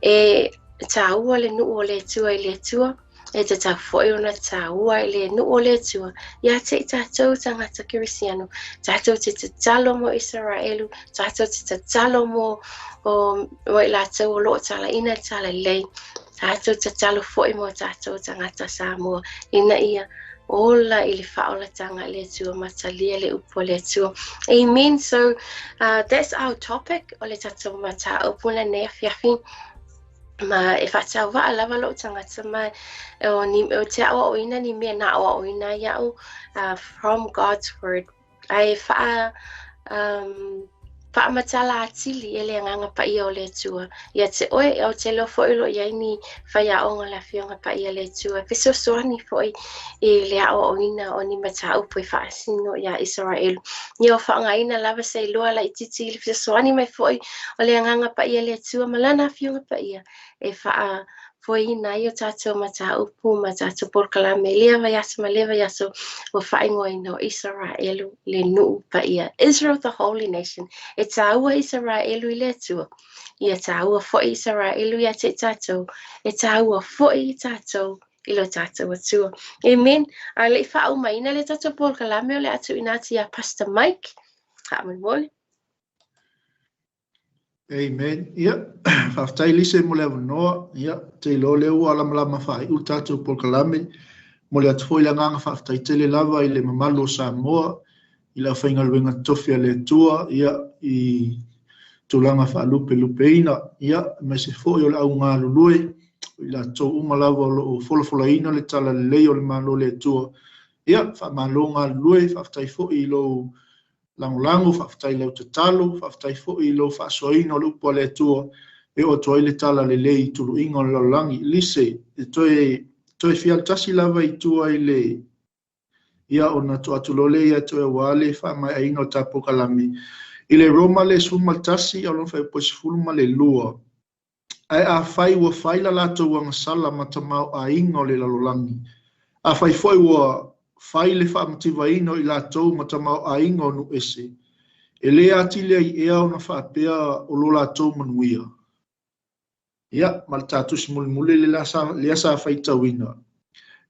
E taua le nuu o le Atua i le Atua. E tatau foʻi ona taua i le nuu o le Atua. Ia te i tatou tagata Kerisiano. Tatou te tatalo mo Isaraelu. Tatou te tatalo mo i latou o loo talaina talalelei. Tatou tatalo foʻi mo tatou tagata Samoa. Ina ia ola i le faaolataga le Atua matalia le upu o le Atua. Amen. So that's our topic o le tatou mataupu lenei afiafi. Ma e faatauvaa lava lou tagata ma o, ni, o te aʻoaʻoina ni mea na aʻoaʻoina iaʻu from God's word. Ae faamatala atili e le Agaga Paia o le Atua. Ia te oe, o te leo foʻi lo iai ni faiaoga le Afioga Paia le Atua. Fesoasoani foʻi i le aʻoaʻoina o ni mataupu e faasino iā Isaraelu. Ia o faaaogaina lava se iloa laitiiti i le fesoasoani mai foʻi o le Agaga Paia le Atua ma lana Afioga Paia e faa. foeina ai o tatou mataupu ma tatou polokalame i lea vaiaso ma lea vaiaso ua faaigoaina o Isaraelu le nuu paia. Israel the holy nation. E tāua Isaraelu i le Atua. Ia tāua foi Isaraelu ia te tatou. E tāua foi i tatou i lo tatou Atua. Amen. A le i faaumaina le tatou polokalame o le a tuuina atu ia Pastor Mike. Faamolemole. Amen. Ia, faafetai Lise mo le avanoa. Ia, te iloa lea ua lamalama faaiu le tatou polokalame. Momoli atu foi le agaga faafetai tele lava i le mamalu o Samoa, i le aufaigaluega totofi a le Atua, ia, i tulaga faalupelupeina, ia, aemaise foi o le au galulue, o i latou uma lava o lo o folafolaina le talalelei o le Malo o le Atua. Ia, faamalo galulue, faafetai foi i lou lagolago, faafetai i lau tatalo, faafetai foi i lou faasoaina o le upu a le Atua e oo atu ai le talalelei i tuluiga o le lalolagi. Lise, e toe, toe fia alu tasi lava i tua i le, ia ona tuu atu loa lea ia te oe aua le faamaeaina o le ta polokalame. I le Roma le 11 a o lona fuaiupu e 12. Ae afai ua fai la latou agasala ma tamaoaiga o le lalolagi, afai foi ua fai le faamativaina o i latou ma tamaoaiga o nuu ese, e le atili ai ea ona faapea o lo latou manuia? Ia, ma le ta tusi mulimuli lea sa faitauina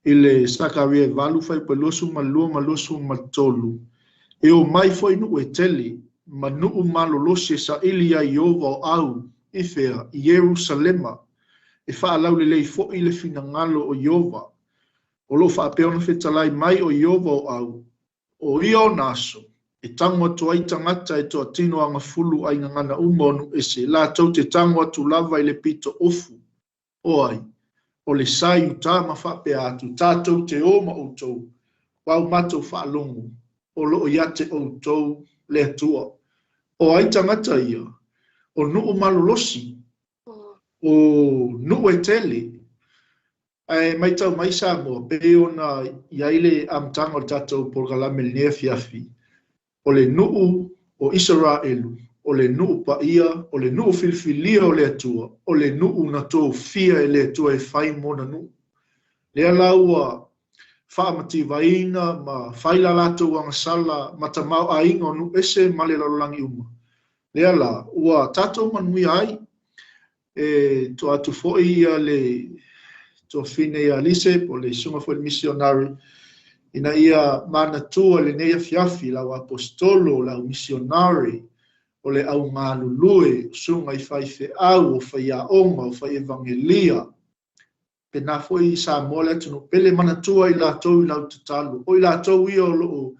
i le Sakaria e 8 fuaiupu e 22 ma 23, E omai foi nuu e tele, ma nuu malolosi e saili iā Ieova o au, i fea? I Ierusalema, e faalaulelei foi le finagalo o Ieova. O lo o faapea ona fetalai mai o Ieova o au, o ia ona aso, e tago atu ai tagata e toatino agafulu ai gagana uma o nuu ese, latou te tago atu lava i le pito ofu, O ai? O le sa i uta ma faapea atu, Tatou te o ma outou, ua u matou faalogo, o lo o ia te outou le Atua. O ai tagata ia? O nuu malolosi, o nuu e tele. Ae maitau mai Samoa, pei ona i ai le amataga o le tatou polokalame i lenei afiafi, O le nuu o Isaraelu, o le nuu paia, o le nuu filifilia o le Atua, o le nuu na tofia e le Atua e fai mona nuu. Lea la ua faamativaina ma fai la latou agasala ma tamaoaiga o nuu ese ma le lalolagi uma. Lea la ua tatou manuia ai E toa atu foi ia le tuafafine ia Lise po o le susuga foi i le misionari ina ia manatua i lenei afiafi lau aposetolo, lau misionari, o le au galulue, o susuga i faifeau, o faiaoga, o fai evangelia, Pēnā foi i Samoa le atunuu pele, manatua i latou i lau tatalo. O i latou ia o lo o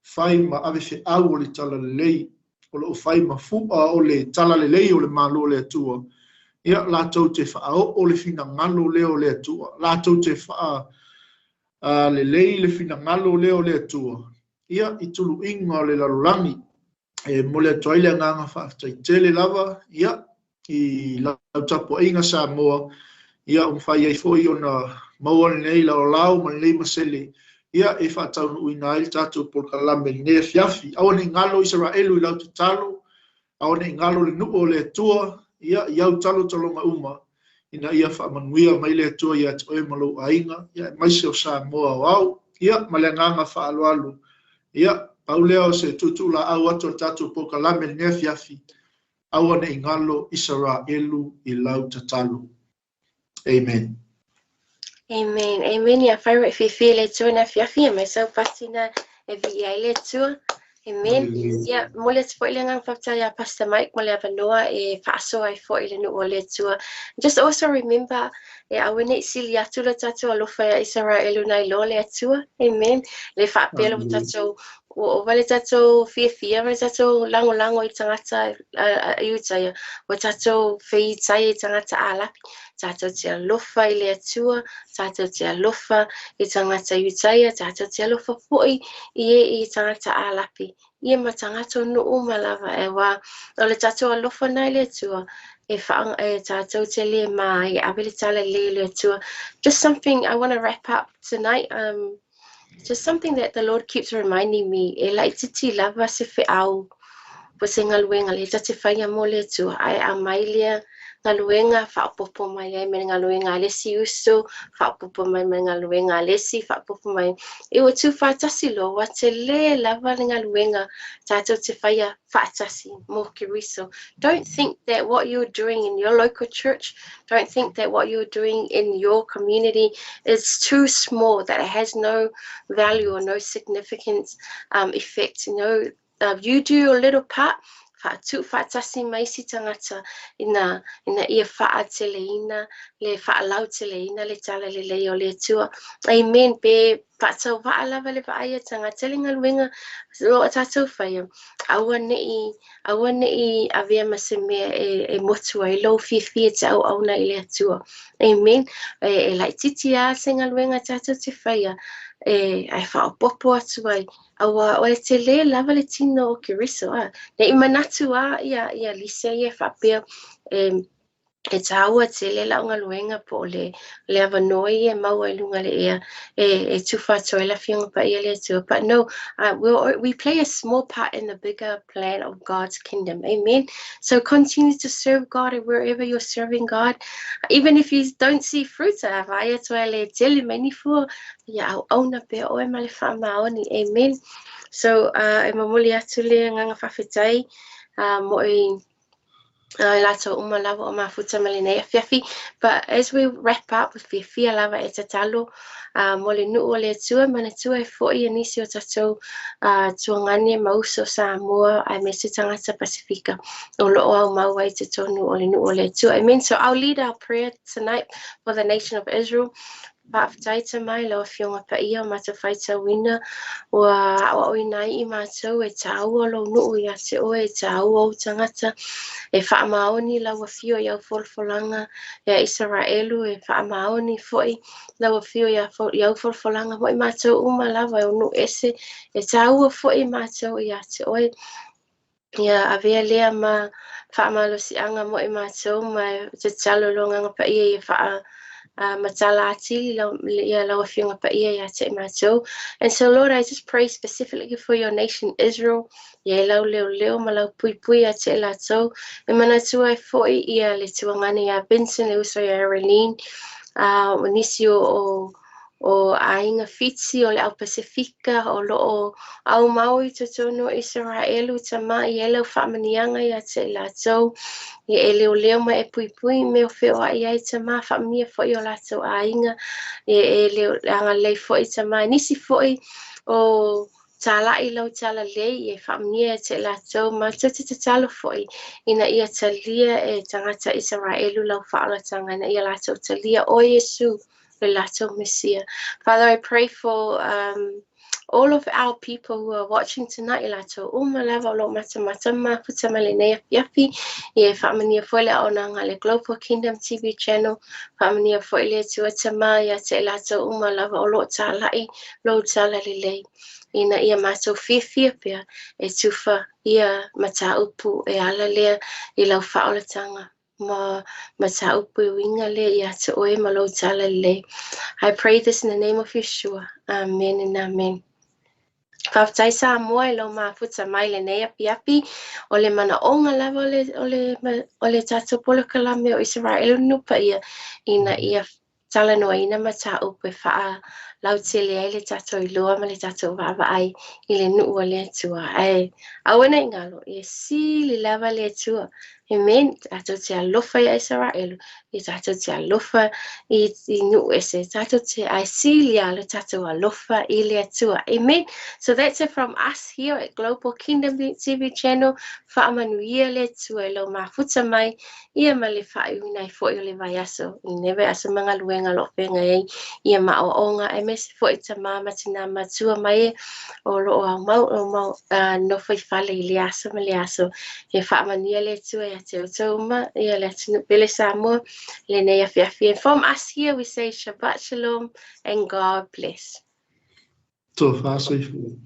fai ma ave feau o le talalelei, o lo o fai ma fu'a o le talalelei o le Malo o le Atua, ia, latou te faaoo le finagalo lea o le Atua, latou te faalelei le finagalo lea o le Atua, ia, i tuluiga o le lalolagi. E momoli atu ai le agaga faafetai tele lava, ia, i lau tapuaiga Samoa, ia, ua mafai ai foi ona maua lenei laolao ma lenei masele, ia, e faataunuuina ai le tatou polokalame i lenei afiafi. Aua ne i galo Isaraelu i lau tatalo, aua ne i galo le nuu o le Atua, ia, i au talotaloga uma, ina ia faamanuia mai le Atua ia te oe ma lou aiga, ia, aemaise o Samoa aoao, ia, ma le agaga faaaloalo. Ia, pau lea o se tuutuulaau atu o le tatou polokalame i lenei afiafi, aua ne i galo Isaraelu i lau tatalo. Amen. Amen. Amen. Ia whai e fiafia le Atua na afiafi, e mai sau pasi na e viia ai le Atua. Amen. Ia, momoli atu foi le agaga faafetai ia Pastor Mike mo le avanoa e faasoa ai foi i le nuu o le Atua. Just also remember, e aua ne i sili atu lo tatou alofa ia Isaraelu nai lo le Atua. Amen. Le faapea lo tatou ua ova le tatou fiafia ma le tatou lagolago i tagata Iutaia, ua tatou feitaia i tagata Ālapi. Tātou te alofa i le Atua, tātou te alofa i tagata Iutaia, tātou te alofa foi i e i tagata Ālapi. Ia ma tagata o nuu uma lava e wā o le tatou alofa na i le Atua e wha, e tātou te le mā e ave le tala le le Atua. Just something I want to wrap up tonight. Just something that the Lord keeps reminding me, e laitiiti lava se feau. Po o se galuega lea ta te faia mo le Atua, ae aumai lea galuega faaopoopo mai ai ma le galuega a le isi uso, faaopoopo mai ma le galuega a le isi, faaopoopo mai. E ua tuufaatasi loa, ua tele lava le galuega tatou te faia faatasi mo Keriso. Don't think that what you're doing in your local church, don't think that what you're doing in your community is too small, that it has no value or no significant effect. You do your little part, tuufaatasi ma isi tagata ina ia faateleina le faalauteleina le talalelei o le Atua. Amen. Pe faatauvaa lava le vaai a tagata le galuega o loo tatou faia, aua ne i avea ma se mea e motu ai lou fiafia e te auauna i le Atua. Amen. E laitiiti lava se galuega tatou te faia e ae faaopoopo atu ai, auā o le tele lava le tino o Keriso a. Ne i manatu a ia lise ia faapea e tāua tele lau galuega po o le avanoa ia e maua i luga le ea e tufa atu ai le Afioga Paia le Atua. But no, we play a small part in the bigger plan of God's kingdom. Amen. So continue to serve God wherever you're serving God. Even if you don't see fruits, a vaai atu ai le tele mai ni fua, ia auauna pea oe ma le faamaoni. Amen. So e momoli atu le agaga faafetai mo i latou uma lava o mafuta ma lenei afiafi. But as we wrap up, fiafia lava e tatalo mo le nuu o le Atua, manatua e fo'i e nisi o tatou tuagane ma uso Samoa aemaise tagata Pasifika o loo aumau ai totonu o le nuu o le Atua. Amen. So I'll lead our prayer tonight for the nation of Israel. Faafetai Tama i lau Afioga Paia o matou faitauina ua aoaoina ai i matou e tāua lou nuu ia te oe, e tāua ou tagata, e faamaoni lau afio i au folafolaga ia Isaraelu, e faamaoni foi lau afio i au folafolaga mo i matou uma lava e o nuu ese, e tāua foi matou ia te oe. Ia avea lea ma faamalosiaga mo i matou ma tatalo lo Agaga Paia ia faa matala atili ia lau Afioga Paia ia te i matou. And so, Lord, I just pray specifically for your nation Israel. Ia e lau leoleo ma lau puipui ia te i latou. E manatua ai foi ia le tuagane ia Vincent, le uso ia Arlene, o nisi o aiga Fiti o le au Pasifika o loo aumau i totonu o Isaraelu Tama i e lau faamaniaga ia te i latou. Ia e leoleo ma e puipui me o feoai ai Tama, faamanuia foi o latou aiga. Ia e leo agalelei foi Tama. Nisi foi o talai lau talalei e faamanuia te latou matou te tatalo foi ina ia talia e tagata Isaraelu lau faaolataga ina ia latou talia o Iesu le latou Mesia. Father, I pray for all of our people who are watching tonight, i latou uma lava o loo matamata mafuta ma lenei afiafi. Ia faamanuia foi le auaunaga le Global Kingdom TV channel. Faamanuia foi le Atua Tama ia te i latou uma lava o loo talai lou talalelei. Ina ia matou fiafia pea e tufa ia mataupu e ala lea i lau faaolataga ma mataupu e uiga lea ia te oe ma lou talalelei. I pray this in the name of Yeshua. Amen and amen. Faafetai Samoa i lou mafuta mai lenei afiafi o le manaoga lava o le tatou polokalame o Isaraelu Nuu Paia ina ia talanoaina mataupu e faalautele ai le tatou iloa ma le tatou vaavaai i le nuu o le Atua. Ae aua ne i galo, e sili lava le Atua. Amen. Tatou te alofa ia Isaraelu, ia tatou te alofa i nuu ese, tatou te ae sili lava le tatou alofa i le Atua. Amen. So that's it from us here at Global Kingdom TV channel. Faamanuia le Atua i lou mafuta mai ia ma le faaiuina ai foi o le vaiaso. I lenei vaiaso ma galuega o loo feagai ai ia ma aoaoga aemaise foi tamā ma tinā matua mai e o loo aumau o mau nofo i fale i le aso ma le aso. E faamanuia le Atua ia te outou uma ia le atunuu pele Samoa lenei afiafi. And from us here we say Shabbat Shalom and God bless. Tofa soifua.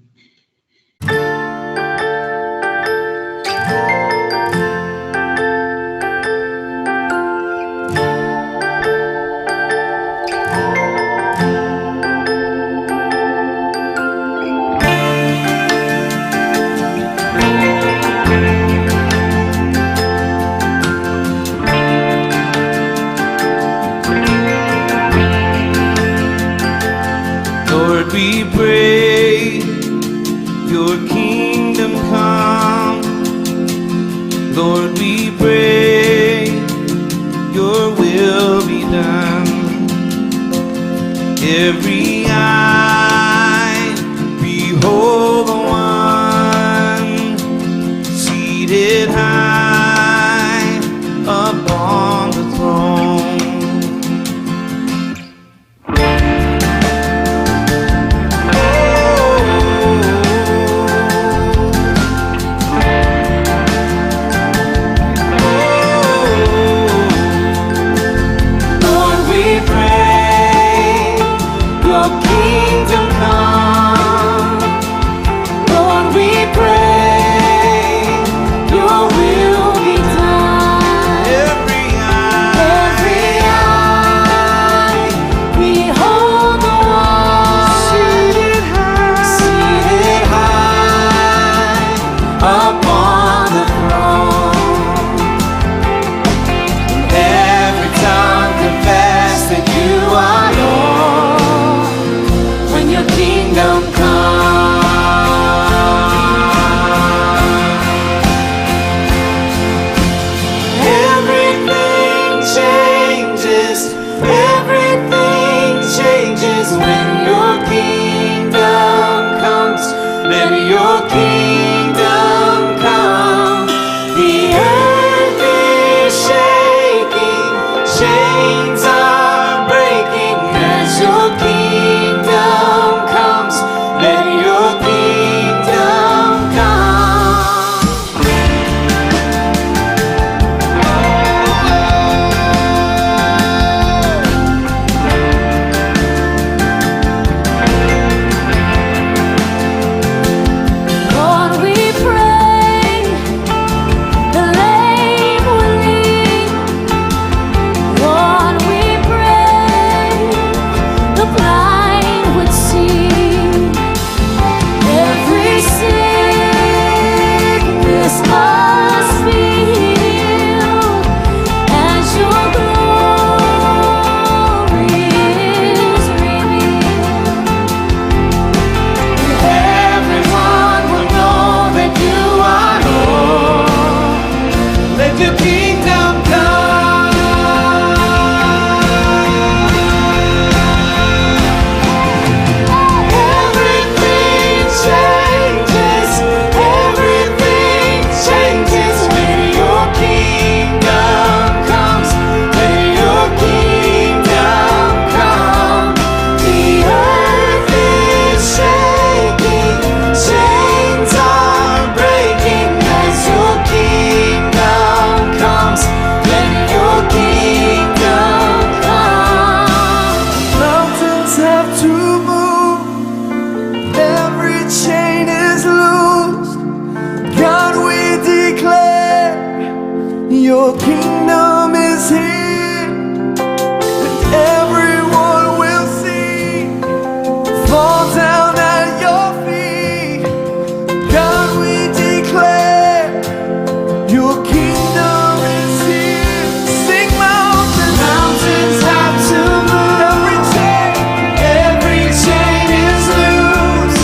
Lord, we pray, your will be done. Every eye behold the one seated high upon the throne. Lord, we pray, your kingdom come. Lord, we pray, your will be done. Every eye, Every eye behold the one seated high, seated high upon the throne. Every tongue confess that you are Lord. When your kingdom comes. Everything changes, everything changes when your kingdom comes. Let your kingdom come. The earth is shaking, chains are breaking as your kingdom comes. Let your kingdom come. Lord, we pray, the lame will leap. Lord, we pray, the blind would see. Every sickness must be healed as your glory is revealed. Everyone will know that you are Lord. Let your kingdom come. Everything changes, everything changes when your kingdom comes. When your kingdom come, the earth is shaking, chains are breaking as your kingdom comes. Let your kingdom Come. Mountains have to move. Every chain is loosed. God, we declare your kingdom is here. And everyone will see, fall down at your feet. God, we declare your kingdom is here. Sing mountains, mountains have to move. Every chain is loose.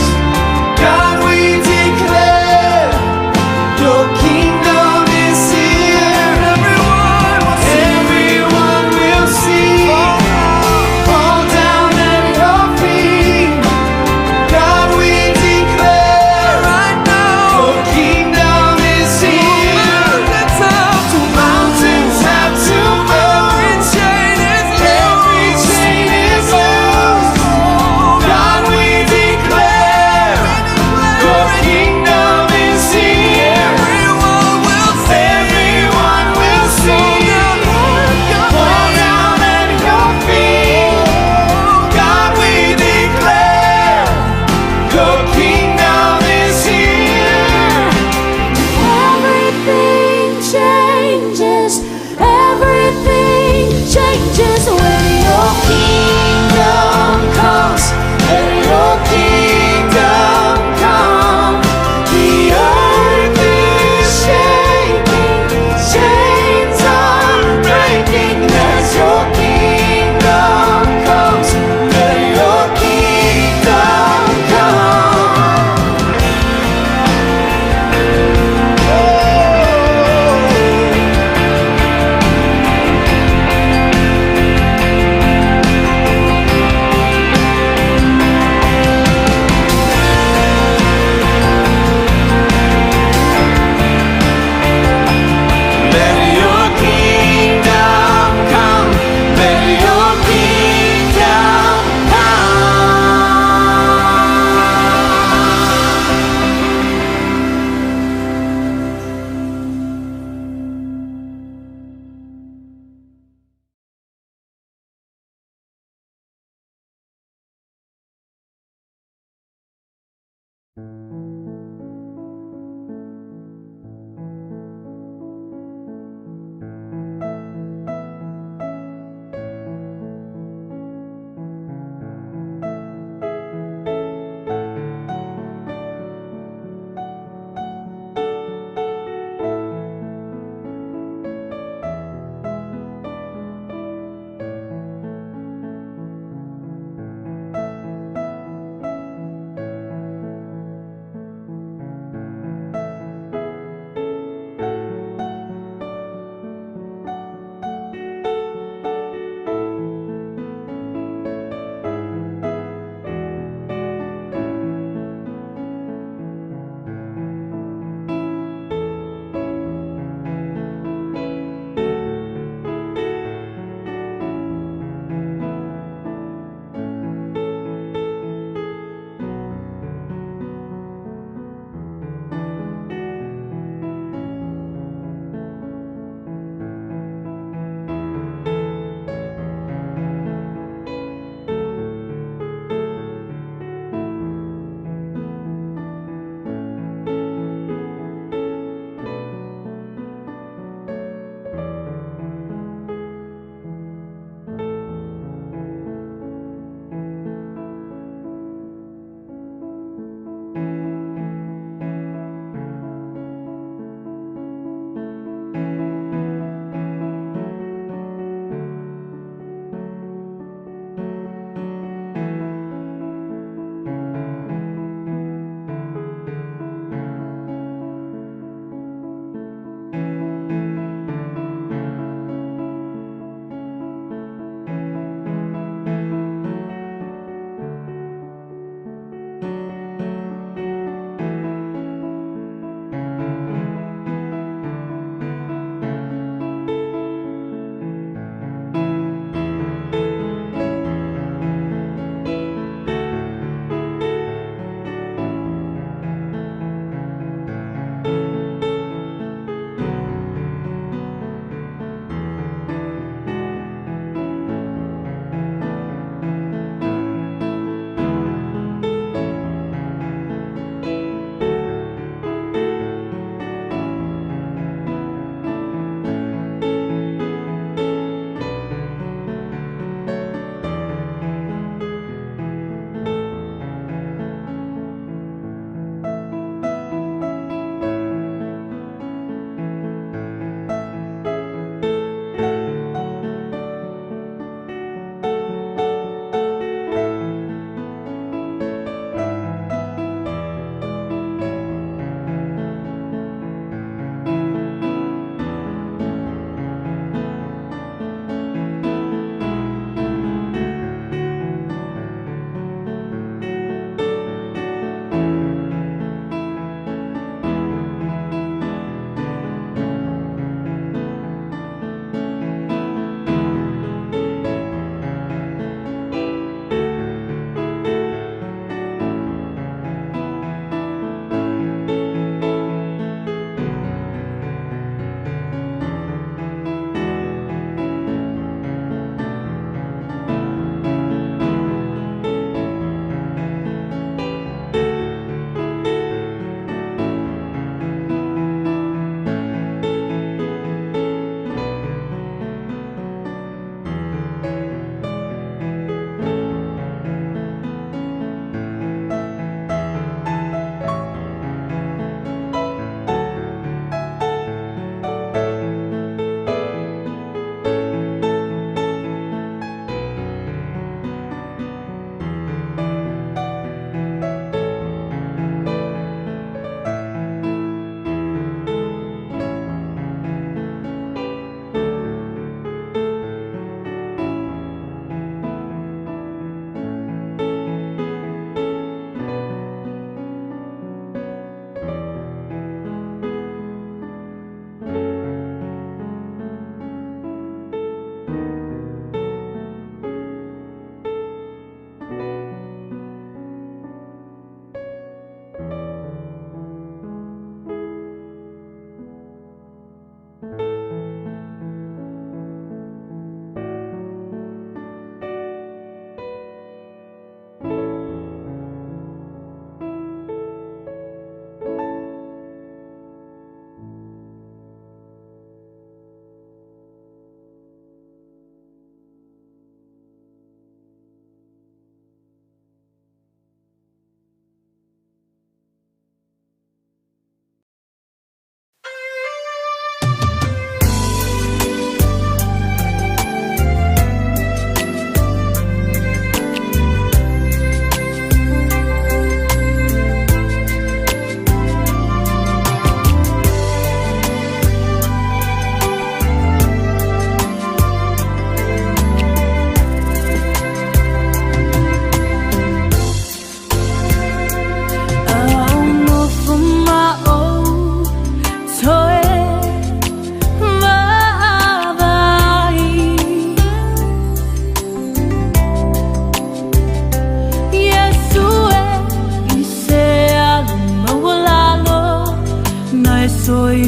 God, we declare your kingdom is here. Everyone will see, fall down at your feet. God, we declare right now, your kingdom is here. Mountains have to move. Every chain is loose. God, we declare your kingdom is here.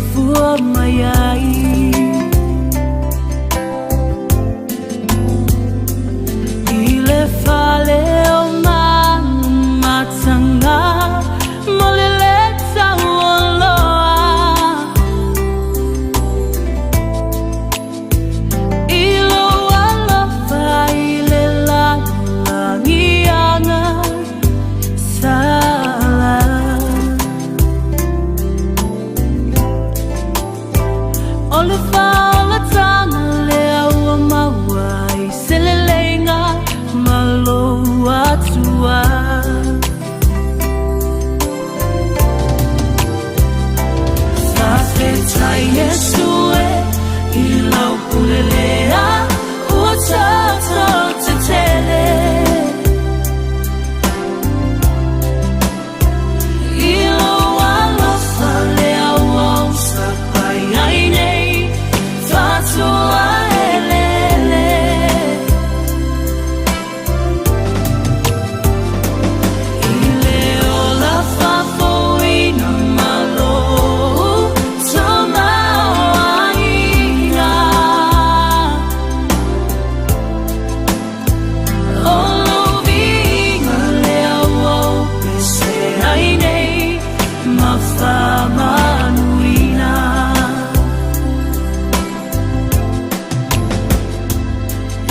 soifua mai ai. I le fale o Manumatagā mo le lē taualoa. I lou alofa i le lalolagi agasala. O le faaolataga lea ua maua i se leleiga ma lou Atua. Faafetai Iesu e i lau pule lea ua tatou tetele. I lou alofa lea ua osapai ai nei faatua eleele. I le ola faafouina ma lou tamaoaiga. O lou viiga lea ua ou pese ai nei ma faamanuina.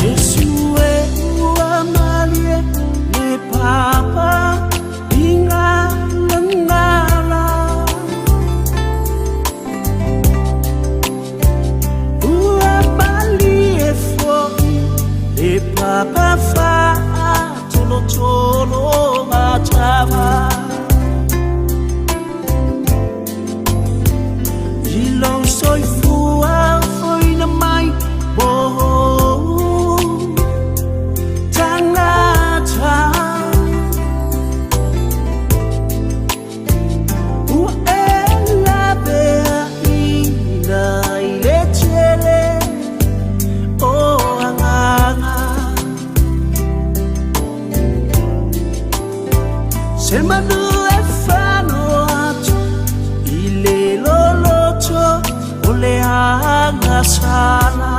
Iesu e ua malie le papa i galegala. Ua malie foʻi le papa faatolotolo atava. I lou soifua foina mai mo tagata. Ua e laveaʻina i le tele o agaga. Se manu e fano atu i le loloto o le agasala.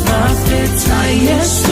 Faafetai Iesu.